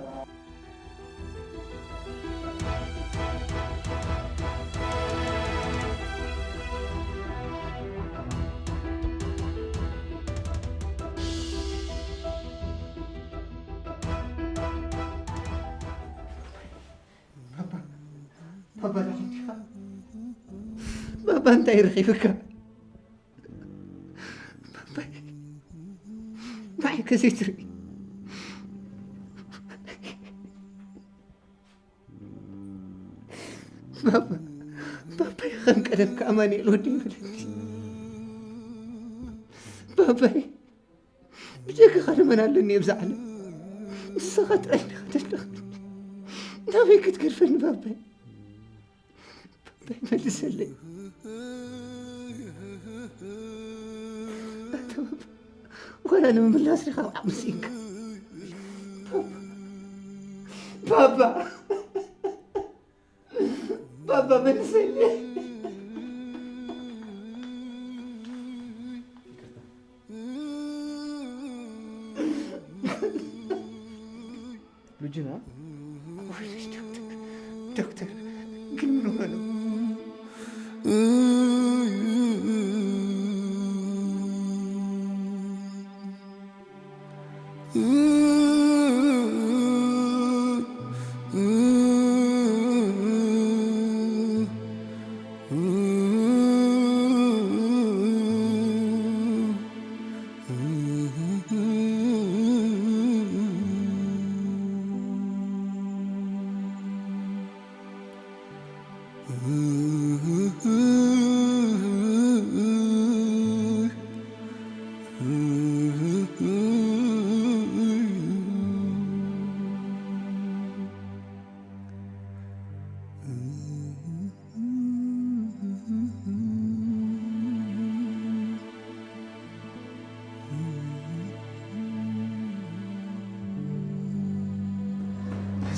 ባባ፣ ባባ እንታይ ረኺብካ? ባባይ፣ ንዓይ ከዘይትርኢ። ባባ፣ ባባይ ከም ቀደምካ ኣማኑኤል ወዲ መለሲ። ባባይ፣ ብጀካኻ ንመን ኣለኒ ኣብዚ ዓለም? ንስኻ ጥራይ ኢኻ ዘለኻ። ናበይ ክትገድፈኒ ባባይ? ባባይ መልሰለይ። ኣታ ባባ፣ ወላ ንምምላስ ዲኻ ኣብ ዓቕሚ ስኢንካ? ባባ፣ ባባ፣ ባባ መልሰለይ። ሉጂና? ዶክተር፣ ዶክተር፣ ግን ምን ሆነ ነው?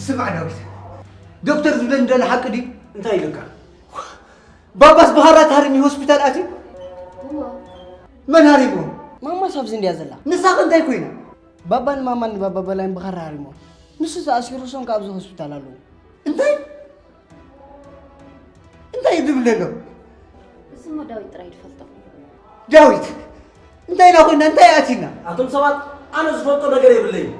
ስማዕ ዳዊት፣ ዶክተር ዝብለኒ ዘሎ ሓቂ ድዩ? እንታይ ኢልካ? ባባስ ብኻራ ተሃሪሙ ሆስፒታል ኣትዩ? እዋ። መን ሃሪሙ? ማማስ ኣብዚ እንድያ ዘላ። ንሳኸ እንታይ ኮይና? ባባን ማማን ንባባ በላይን ብኻራ ሃሪሞም። ንሱ ተኣሲሩ፣ እሶም ከኣ ኣብዚ ሆስፒታል ኣለዉ። እንታይ? እንታይ እዩ ዝብል ዘሎ? እዚ እሞ ዳዊት ጥራይ ዝፈልጦ። ዳዊት፣ እንታይ ኢና ኮይና? እንታይ ኣቲና? ኣቶም ሰባት፣ ኣነ ዝፈልጦ ነገር የብለይን።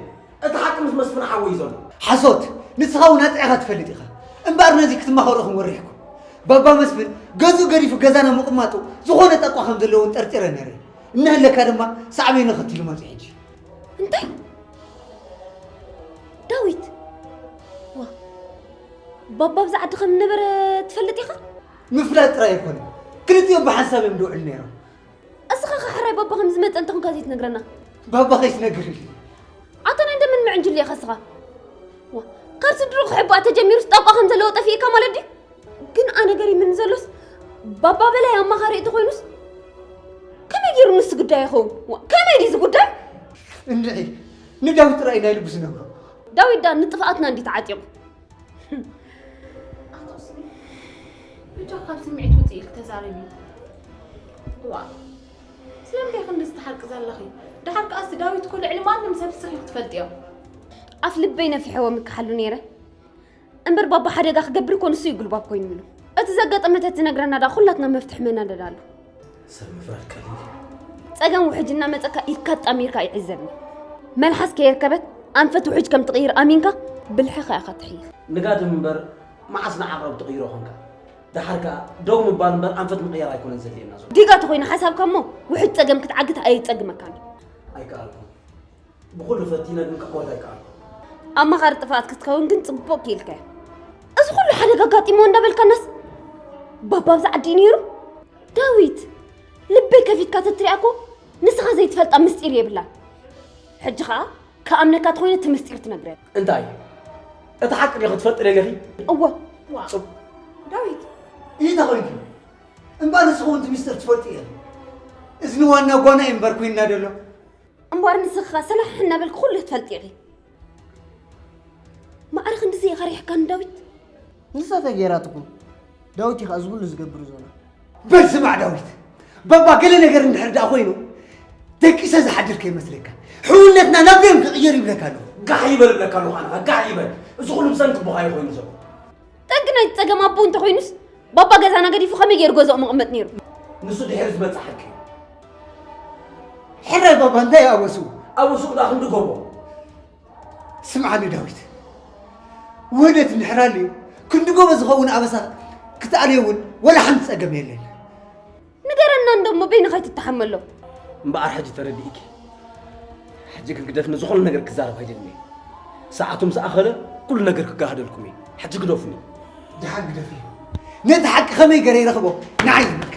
እቲ ሓቂ ምስ መስፍን ሓወይ እዩ ዘሎ። ሓሶት! ንስኻ እውን ኣጥዒኻ ትፈልጥ ኢኻ። እምበኣር ነዚ ክትመኻኸሩ ኢኹም ወሪሕኩም። ባባ መስፍን ገዝኡ ገዲፉ ገዛና ምቕማጡ ዝኾነ ጠቋ ከም ዘለዎ እውን ጠርጢረ ነይረ። እናሃለካ ድማ ሳዕቤኑ ኣኸቲሉ መፂኡ ሕጂ። እንታይ? ዳዊት! ዋ፣ ባባ ኣብዚ ዓዲ ከም ዝነበረ ትፈልጥ ኢኻ? ምፍላጥ ጥራይ ኣይኮነን፣ ክልቲኦም ብሓንሳብ እዮም ዝውዕሉ ነይሮም። እስኻ ኸ ሕራይ ባባ ከም ዝመጸ እንተኾንካ ዘይትነግረና? ባባ ከይትነግርኒ። ኣታ ናይ እንደምን ምዕንጅል ኢኻ እስኻ? ዋ፣ ካብ ስድርኡ ክሕብኣ ተጀሚሩስ ጠቋ ከም ዘለዎ ጠፊእካ ማለት ድዩ? ግን ኣነ ገሪምኒ ዘሎስ፣ ባባ በላይ ኣማኻሪ እቲ ኮይኑስ፣ ይሩ ንሱ ጉዳይ ይኸውን። ዋ፣ ከመይ ድዩ እዚ ጉዳይ? እንድዒ፣ ንዳዊት ጥራይ ናይ ልቡ ዝነግሮ። ዳዊት ዳ ንጥፍኣትና እንዲ ተዓጢቑ። ኣቶ ስሚ፣ ብጃ ካብ ስምዒት ውፅእ ኢልክ ተዛረቢ። ዋ፣ ስለምንታይ ክንዲ ዝተሓቂ ዘለኺ? ደሓር ከኣስ ዳዊት እኮ ልዕሊ ማንም ሰብ ስኺ ክትፈልጥዮ። ኣፍ ልበይ ነፊሐዎ ምክሓሉ ነይረ። እምበር ባባ ሓደጋ ክገብር እኮ ንሱ እዩ ጉልባብ ኮይኑሉ። እቲ ዘጋጠመ ተትነግረና ዳ ኩላትና መፍትሒ መናደዳ ኣሎ። ሰብ ምፍራድ ቀሊል እዩ። ጸገም ውሕጅ እናመጸካ ኢድካ ኣጣሚርካ ይዕዘብኒ። መልሓስ ከየርከበት ኣንፈት ውሕጅ ከም ትቕይር ኣሚንካ ብልሕኻ ኢኻ ትሕይኽ። ንጋድም እምበር መዓስ ንዓቕረብ ትቕይሮ ኾንካ? ደሓር ከኣ ደው ምባል እምበር ኣንፈት ምቕያር ኣይኮነን ዘድልየና ዘሎ። ዲጋ ተኾይኑ ሓሳብካ እሞ ውሕጅ ጸገም ክትዓግት ኣየጸግመካን እዩ። ኣይከኣልኩን። ብኹሉ ፈቲነ ግን ክዕወት ኣይከኣልኩን። ኣማኻሪ ጥፍኣት ክትከውን ግን ጽቡቕ ክኢልካዮ። እዚ ኩሉ ሓደጋ ኣጋጢሞ እንዳበልካናስ ባባ ኣብዚ ዓዲ እዩ ነይሩ? ዳዊት፣ ልበይ ከፊትካ ተትሪኣ እኮ ንስኻ ዘይትፈልጣ ምስጢር የብላን። ሕጂ ኸኣ ክኣምነካ ተኾይነ እቲ ምስጢር ትነግረኒ። እንታይ? እቲ ሓቂ ዲኺ ትፈልጢ ደሊኺ? እወ። ዋ። ጽብ- ዳዊት። እንታይ ኾይንኪ? እምበኣር ንስኺ እውን እቲ ምስጢር ትፈልጢ እየ። እዝኒ ዋና ጓና እዩ እምበር ኮይንና ደሎ። እምበኣር ንስኻ ሰላሕ እናበልክ ኩሉ ትፈልጢ ኢኺ። ማዕረ ክንድዚ ኢኻ ሪሕካ ንዳዊት? ንሳ እንታይ ገይራትኩም? ዳዊት እዩ ኸኣ እዚ ኩሉ ዝገብር ዘሎ። በል ስማዕ ዳዊት፣ ባባ ገለ ነገር እንድሕር ደኣ ኮይኑ ደቂሰ ዝሓድር ከይመስለካ። ሕውነትና ናብ ደም ክቕየር ይብለካ ኣለኹ። ጋሕ ይበል እብለካ ኣለኹ ኣነ ኸኣ፣ ጋሕ ይበል። እዚ ኩሉ ብሰንኪ ኣቦኻ እዩ ኮይኑ ዘሎ። ጠንቂ ናይቲ ጸገም ኣቦኡ እንተኾይኑስ፣ ባባ ገዛና ገዲፉ ከመይ ገይሩ ገዛኡ ምቕመጥ ነይሩ? ንሱ ድሕሪ ዝመጽእ ሓቂ እዩ። ሕራይ ባባ እንታይ ኣበሱ? ኣበሱ ደኣ ክንዲ ጎቦ። ስምዓኒ ዳዊት፣ ውህደት እንድሕር ኣልዩ፣ ክንዲ ጎቦ ዝኸውን ኣበሳ ክትኣልዮ እውን ወላ ሓንቲ ጸገም የለን። ንገረና እንዶ እሞ በይንኻ ኣይትተሓመሎ። እምበኣር ሕጂ ተረዲእኪ። ሕጂ ግን ግደፍኒ፣ ዝኾነ ነገር ክዛረብ ኣይደልን እየ። ሰዓቱ ምስ ኣኸለ ኩሉ ነገር ክጋሃደልኩም እየ። ሕጂ ግደፉኒ። ደሓን ግደፍዮ። ነቲ ሓቂ ከመይ ገይረ ይረኽቦ? ንዓይ ይምልከት።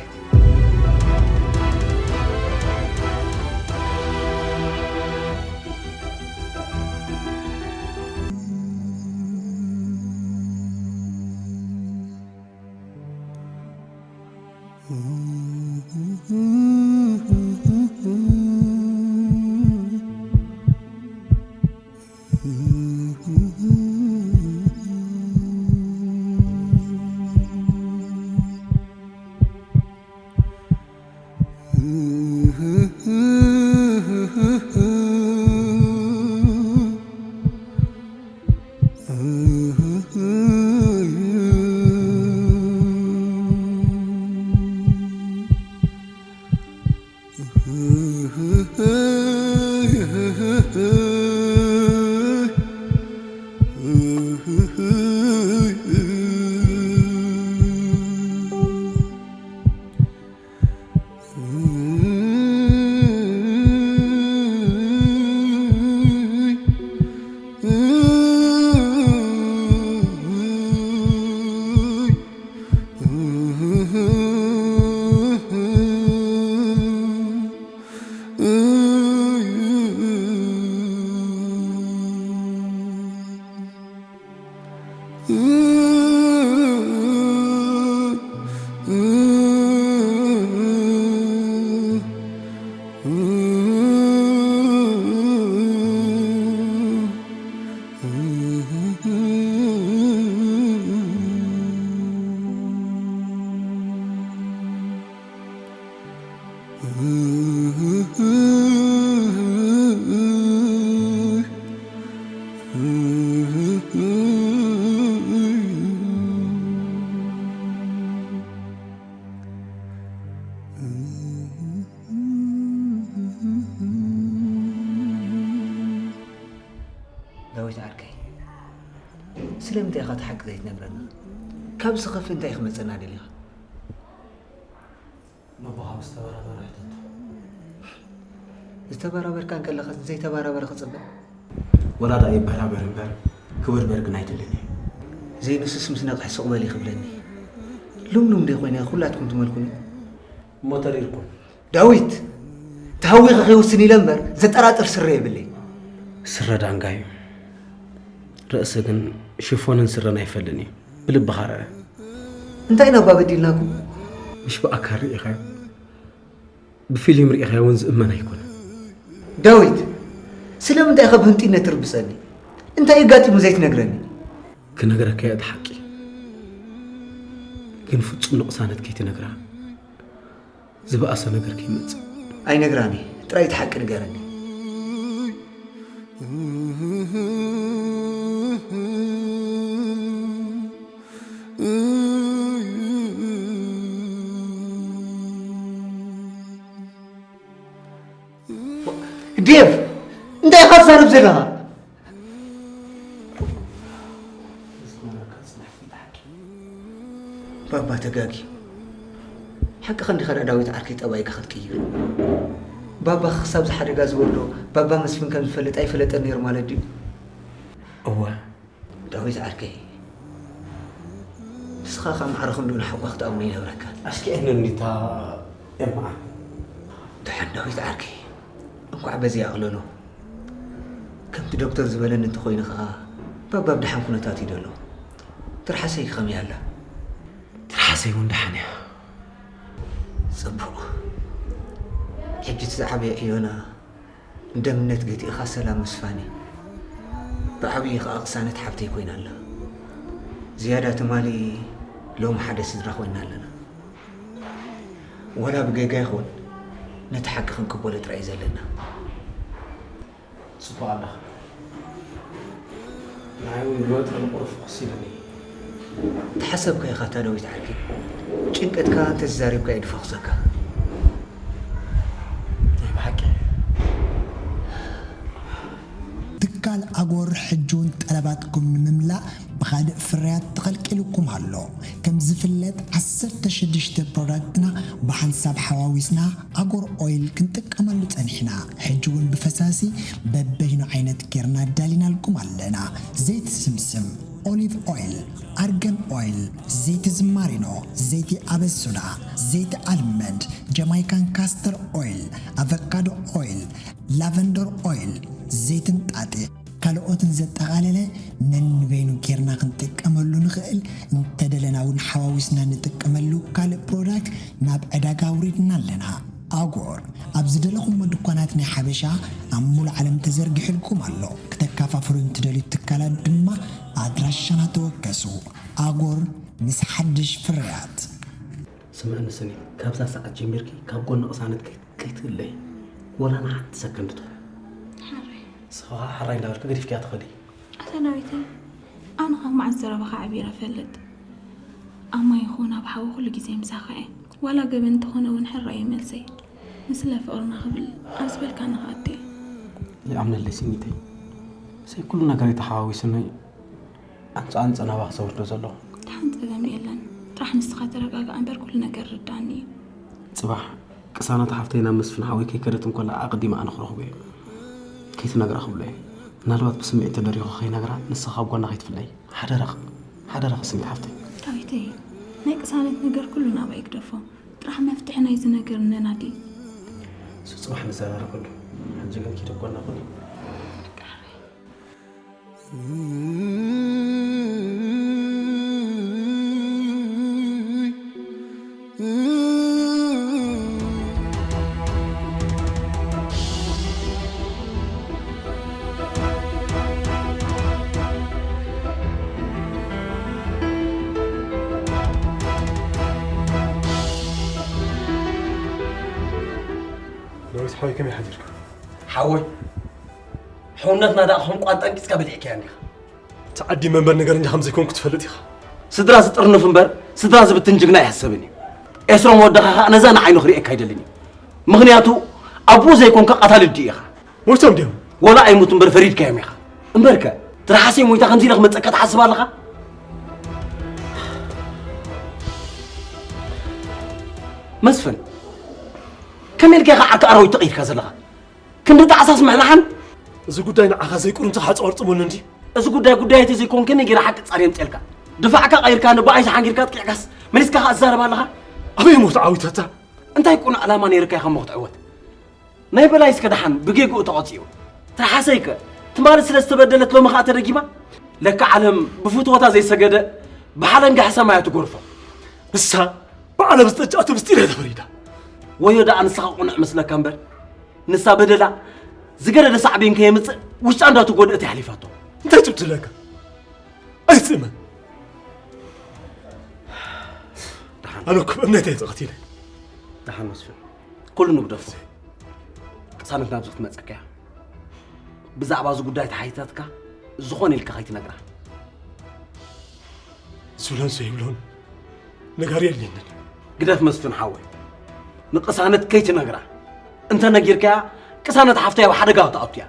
ዳዊት ዓርከይ፣ ስለምንታይ ኢኻ እቲ ሓቂ ዘይትነግረና? ካብ ዝኸፍእ እንታይ ክመጸና ደሊኻ? መቦኻ ምስ ተበራበረ ሕተቶ። ዝተበራበርካ እንከለኸ ዘይተበራበረ ክጽበ? ወላ ደኣ ይበራበር እምበር ክብርበር ግን ኣይደልን እየ። ዘይንሱስ ምስ ነቕሕ ስቕ በሊ ክብለኒ። ሉምሉም ደይ ኮይነ ኩላትኩም ትመልኩኒ። እሞ ተሪርኩም። ዳዊት፣ ተሃዊኸ ከይውስን ኢለ እምበር ዘጠራጥር ስረ የብለይ። ስረ ዳንጋ እዩ። ርእሲ ግን ሽፎንን ስረን ኣይፈልን እዩ። ብልብኻ ርአ። እንታይ ኢና እባ በዲልናኩም? ምሽ ብኣካል ርኢኻዮ? ብፊልም ርኢኻዮ እውን ዝእመን ኣይኮነን። ዳዊት፣ ስለምንታይ ኢኻ ብህንጢነት ትርብጸኒ? እንታይ ኣጋጢሙ ዘይትነግረኒ? ክነግረካ እየ እቲ ሓቂ፣ ግን ፍጹም ንቕሳነት ከይትነግራ፣ ዝበኣሰ ነገር ከይመጽእ። ኣይነግራን እየ፣ ጥራይ እቲ ሓቂ ንገረኒ። ዴቭ፣ እንታይ ኢኻ ትዛረብ ዘለኻ? ባባ ተጋጊ። ሓቅኻ እንዲኻ ደኣ ዳዊት ዓርከይ፣ ጠባይካ ክትቅይር። ባባ ክሳብ ዝሓደጋ ዝወርዶ ባባ መስፍን ከም ዝፈልጥ ኣይፈለጠን ነይሩ ማለት ድዩ? እወ። ዳዊት ዓርከይ፣ ንስኻ ካብ ማዕረ ክንዱ ንሓቋ ክትኣምኖ ይነብረካ። ኣስኪ እነኒታ ኤማ። ደሓን ዳዊት ዓርከይ፣ እንኳዕ በዚ ኣቕለሎ። ከምቲ ዶክተር ዝበለኒ እንተኾይኑ ኸኣ፣ ባባ ኣብ ደሓን ኩነታት እዩ ዘሎ። ትርሓሰይ ከመይ ኣላ? ትርሓሰይ እውን ደሓን እያ። ጽቡቕ። ሕጂ እቲ ዝዓበየ ዕዮና፣ ንደምነት ገቲእኻ ሰላም ምስፋን እዩ። ብዓብዪ ኸኣ ቅሳነት ሓብተይ ኮይና ኣላ። ዝያዳ ትማሊ ሎሚ ሓደ ስድራ ኮይና ኣለና። ወላ ብጌጋ ይኹን፣ ነቲ ሓቂ ክንቅበሎ ጥራይ እዩ ዘለና። ጽቡቕ ኣለኻ። ንዓይ እውን ብወጥሪ ንቑሩፍ ፍኹስ ኢሉኒ። ተሓሰብካ ኢኻ እታ ዳዊት ዓርከይ። ጭንቀትካ እንተዝዛሪብካ እየ ድፈኹሰካ። ናይ ብሓቂ። ትካል ኣጎር ሕጂ እውን ጠለባትኩም ንምምላእ ብኻልእ ፍርያት ተኸልቂሉኩም ኣሎ። ከም ዝፍለጥ ዓሰርተ ሽዱሽተ ፕሮዳክትና ብሓንሳብ ሓዋዊስና ኣጎር ኦይል ክንጥቀመሉ ጸኒሕና። ሕጂ እውን ብፈሳሲ በበይኑ ዓይነት ጌርና ኣዳሊናልኩም ኣለና። ዘይቲ ስምስም፣ ኦሊቭ ኦይል፣ ኣርገን ኦይል፣ ዘይቲ ዝማሪኖ፣ ዘይቲ ኣበሱዳ፣ ዘይቲ ኣልመንድ፣ ጀማይካን ካስተር ኦይል፣ ኣቨካዶ ኦይል፣ ላቨንደር ኦይል፣ ዘይቲ እንጣጢዕ፣ ካልኦትን ዘጠቓለለ ነንበይኑ ጌርና ክንጥቀመሉ ንኽእል፣ እንተደለና እውን ሓዋዊስና ንጥቀመሉ ካልእ ፕሮዳክት ናብ ዕዳጋ ኣውሪድና ኣለና። ኣጎር ኣብ ዝደለኹሞ ድኳናት ናይ ሓበሻ ኣብ ሙሉእ ዓለም ተዘርጊሑልኩም ኣሎ። ክተከፋፍሉ እንትደልዩ ትካላት ድማ ኣድራሻና ተወከሱ። ኣጎር ምስ ሓድሽ ፍርያት። ስምዕኒ ስኒ፣ ካብዛ ሰዓት ጀሚርኪ ካብ ጎኒ ቅሳነት ከይ-፣ ከይትህለይ፣ ወላ ንሓንቲ ሰከንድ ትኹን። ሓራይ። ንስኻ ኸዓ ሓራይ እንዳበልኪ ገዲፍክያ ትኸዲ። ኣታ ዳዊተይ፣ ኣነ ካብ መዓስ ዘረባኻ ዓቢረ እፈልጥ? ኣብ ማይ ይኹን ኣብ ሓዊ ኩሉ ግዜ ምሳኻ እየ። ዋላ ገበን እንተኾነ እውን ሕራይ እዩ መልሰይ። ንስለ ፍቕርና ክብል ኣብ ዝበልካኒ ክኣቱ እየ። ይኣምነለይ ስኒተይ። ሰይ ኩሉ ነገረይ ተሓዋዊሱኒ ኣንጻ ኣንጻ ናባኺ ዘውርዶ ዘለኹ። ደሓን ጸገም የለን። ጥራሕ ንስኻ ተረጋጋእ እምበር ኩሉ ነገር ይርድኣኒ እዩ። ጽባሕ ቅሳነት ሓፍተይ ናብ መስፍን ሓወይ ከይከደት እንከላ ኣቐዲመ ኣነ ክረኽቦ እየ። ከይትነግራ ክብሎ እየ። ምናልባት ብስምዒት ተደሪኹ ከይነግራ ንስኻ ካብ ጎና ከይትፍለይ። ሓደራኺ፣ ሓደራኺ ስኒት ሓፍተይ። ዳዊተይ፣ ናይ ቅሳነት ነገር ኩሉ ናባይ ግደፎ። ጥራሕ መፍትሒ ናይዚ ነገር ነናዲ። እሱ ጽባሕ ንዘራረበሉ። ሕጂ ግን ኪዲ ኣብ ጎና ኩኒ። ዳዊት ሓወይ፣ ከመይ ሓዲርካ? ሓወይ፣ ሕውነትና ደኣ ከም ቋንጣ ኣንቂጽካ በሊዕካያ እንዲኻ። እቲ ዓዲ መንበር ነገር እንጃ ከም ዘይኮንኩ ትፈልጥ ኢኻ። ስድራ ዝጥርንፍ እምበር ስድራ ዝብትን ጅግና ኣይሕሰብን እዩ። ኤስሮም ወድኻ ኸኣ ነዛ ንዓይኑ ክርእየካ ኣይደልን እዩ። ምኽንያቱ ኣቦኡ ዘይኮንካ ቀታሊ ኣዲኡ ኢኻ። ሞይቶም ድዮም? ወላ ኣይሙቱ እምበር ፈሪድካዮም ኢኻ። እምበርከ ትርሓሰይ ሞይታ ከምዚ ኢለ ክመጸካ ትሓስብ ኣለኻ? መስፍን፣ ከመይ ኢልካ ኢኻ ዓርኪ ኣራዊት ተቐይርካ ዘለኻ? ክንዲ ጣዕሳስ ምሕንሓን። እዚ ጉዳይ ንዓኻ ዘይቁርንጽኻ ጸወርጽመሉ እንዲ። እዚ ጉዳይ ጉዳይ እንተ ዘይኮን ከመይ ገይረ ሓቂ ጻር የምጽኤልካ? ድፋዕካ ቀይርካ ንብኣይ ዝሓንጊርካ ኣጥቂዕካስ መሊስካ ከኣ ትዛረብ ኣለኻ? ኣበይ እሞ ተዓዊተታ? እንታይ ቁኑዕ ዕላማ ነይርካ ኢኻ እሞ ክትዕወት? ናይ በላይ እስከ ደሓን ብጌግኡ ተቐጺዑ። ትርሓሰይከ ትማሊ ስለ ዝተበደለት ሎሚ ኸኣ ተደጊማ? ለካ ዓለም ብፍትወታ ዘይሰገደ ብሓለንጋ ሕሰማ እያ ትጎርፎ። ንሳ ብዓለም ዝጠጅኣቶ ምስጢር እያ ተፈሪዳ። ወዮ ደኣ ንስኻ ቁኑዕ መስለካ እምበር፣ ንሳ በደላ ዝገደደ ሳዕቤን ከየምጽእ ውሽጣ እንዳተጎድአት እያ ኣሕሊፋቶ። እንታይ ትብትለካ? ኣይትእመን። ኣነ እኮ ብእምነተይ እየ ተቐቲለ። ደሓን መስፍን፣ ኩሉ ንግደፎ። ቅሳነት ናብዚ ክትመጸካ እያ። ብዛዕባ እዚ ጉዳይ ተሓቲታትካ ዝኾነ ኢልካ ከይትነግራ። ዝብሎን ዘይብሎን ነጋሪ የድልየንን። ግደፍ መስፍን ሓወይ፣ ንቅሳነት ከይትነግራ። እንተ ነጊርካያ፣ ቅሳነት ሓፍተይ ኣብ ሓደጋ ክትኣቱ እያ።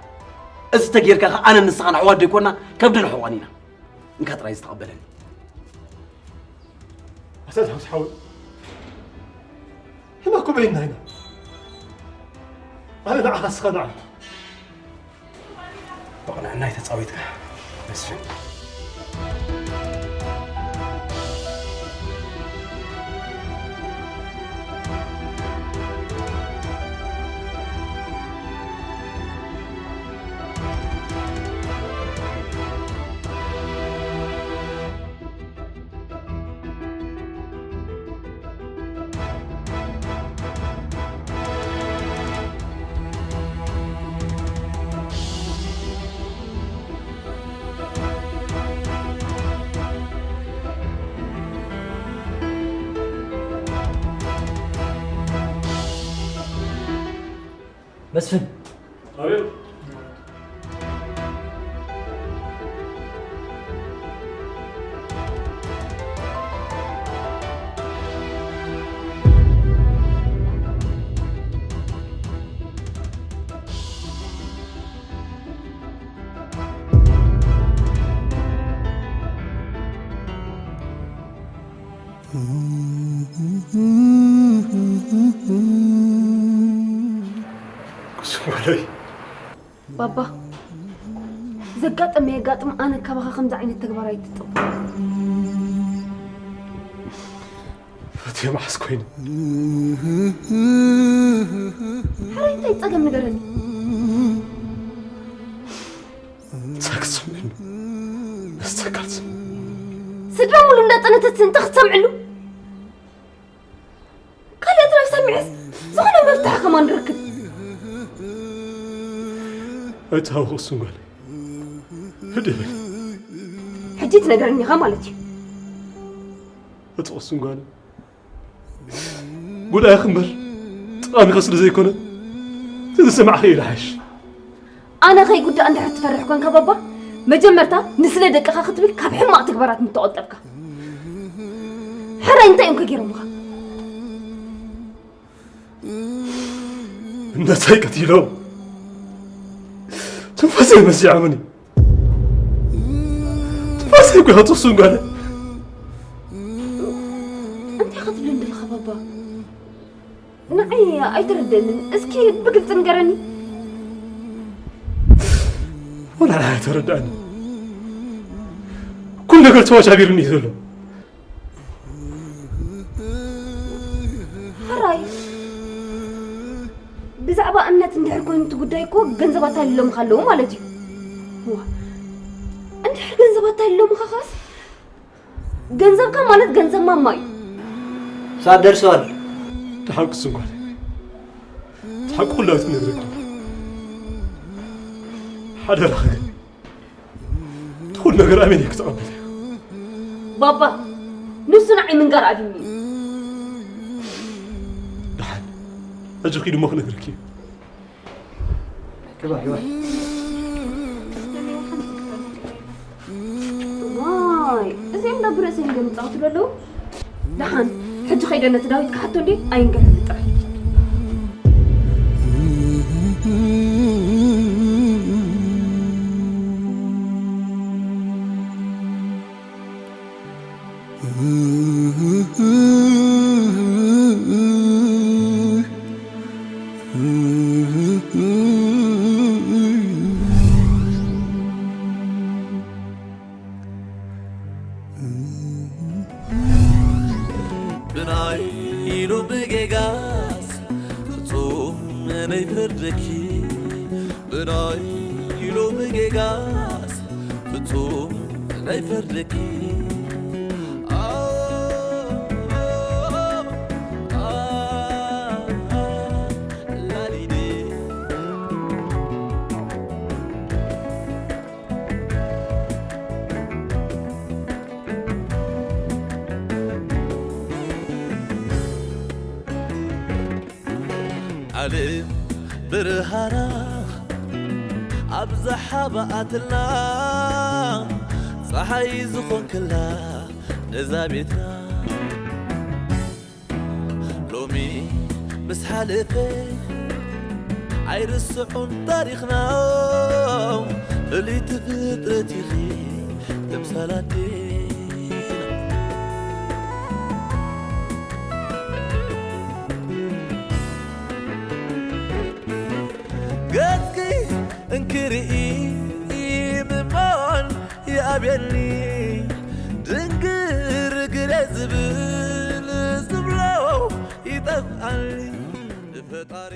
እዚ ተጌርካ ኸኣ ኣነ ንስኻን ኣሕዋት ደይኮና፣ ከብድን ሕቖን ኢና። እንካ ጥራይ ዝተቐበለኒ። ኣሰድ ሓውስ ሓወይ፣ ሕና እኮ በይንና ኢና። ኣነ ንዓኻ፣ ንስኻ ንዓይ። ብቕንዕና ኣይተጻዊትካ መስፍን። መስፍን። ኣቤት። ኩስም በለይ። ባባ፣ ዘጋጥም የጋጥም፣ ኣነ ካባኻ ከምዚ ዓይነት ተግባር ኣይትጠብቕ። ፈትየ መዓስ ኮይኑ? ሕራይ እንታይ ጸገም ንገረኒ። ሳክት ሰምዕሉ። መስተካት። ስድራ ሙሉ እንዳጠነተት እንታይ ክትሰምዕሉ? ካልእ ትረፍ ሰሚዐስ ዝኾነ መፍትሒ ከማን ንረክብ። ኣይትሃውኺ እሱን ጓለይ። ህድእ በሊ። ሕጂ ትነግረኒ ኢኻ ማለት እዩ። እቲ ቅሱን ጓል ጉዳይኺ እምበር ጥቓሚኺ ስለ ዘይኮነ፣ ተዝሰማዕኺ እዩ ዝሓይሽ። ኣነ ከይጉዳእ እንድሕር ትፈርሕ ኮንካ ባባ፣ መጀመርታ ንስለ ደቅኻ ክትብል ካብ ሕማቕ ተግባራት ምተቖጠብካ። ሕራይ እንታይ እዮም ከገይሮምኻ? እምነተይ ቀቲሎም ትንፋሰይ መሲዖምኒ። ትንፋሰይ እኮ ኢኻ ትቕሱን ጓለ። እንታይ ኢኻ ትብለኒ ዘለኻ ባባ? ንዓይ ኣይተረደንን። እስኪ ብግልጺ ንገረኒ። ወላ ንዓይ ኣይተረድኣኒ። ኩሉ ነገር ተዋሻቢሩኒ እዩ ዘሎ። ሕራይ፣ ብዛዕባ እምነት እንድሕር ኮይኑ እቲ ጉዳይ እኮ ገንዘብ ኣታሊሎምኻ ኣለዉ ማለት እዩ። ዋ፣ እንድሕር ገንዘብ ኣታሊሎምኻ ኸስ ገንዘብካ ማለት ገንዘብ ማማ እዩ። ሰዓት ደርሰዋል። ደሓን ቅሱን ጓለይ። እቲ ሓቂ ኩሉ ኣይትነግረኒ። ሓደራኺ ግን እቲ ኩሉ ነገር ኣሜን እየ ክተቐበል እየ። ባባ፣ ንሱ ንዓይ ምንጋር ኣድሚ እዩ። ደሓን፣ ሕጂ ኪድ እሞ ክነግረኪ እዩ። ግባ፣ ግባ። ዋይ፣ እዚኦም ዶ ብርእሰይ እዮም ዝጻወቱ ዘለዉ? ደሓን፣ ሕጂ ከይደ ነቲ ዳዊት ክሓቶ እንዴ? ኣይንገረኒ ጥራይ። ብናይ ኢሉ ብጌጋስ ፍጹም ነይፈርደኪ፣ ብናይ ኢሉ ብጌጋስ ፍጹም ነይፈርደኪ። ዓለም ብርሃና ኣብ ዝሓባኣትና፣ ፀሓይ ዝኾንክላ ነዛ ቤትና። ሎሚ ምስ ሓለፈ ኣይርስዑን ታሪኽና፣ ፍልይቲ ፍጥረት ኢኺ ተምሳል ኣዴና። ገጽኪ እንክርኢ ምማን ይኣብየኒ፣ ድንግር ግረ ዝብል ዝብሎ ይጠፍኣኒ። ንፈጣሪ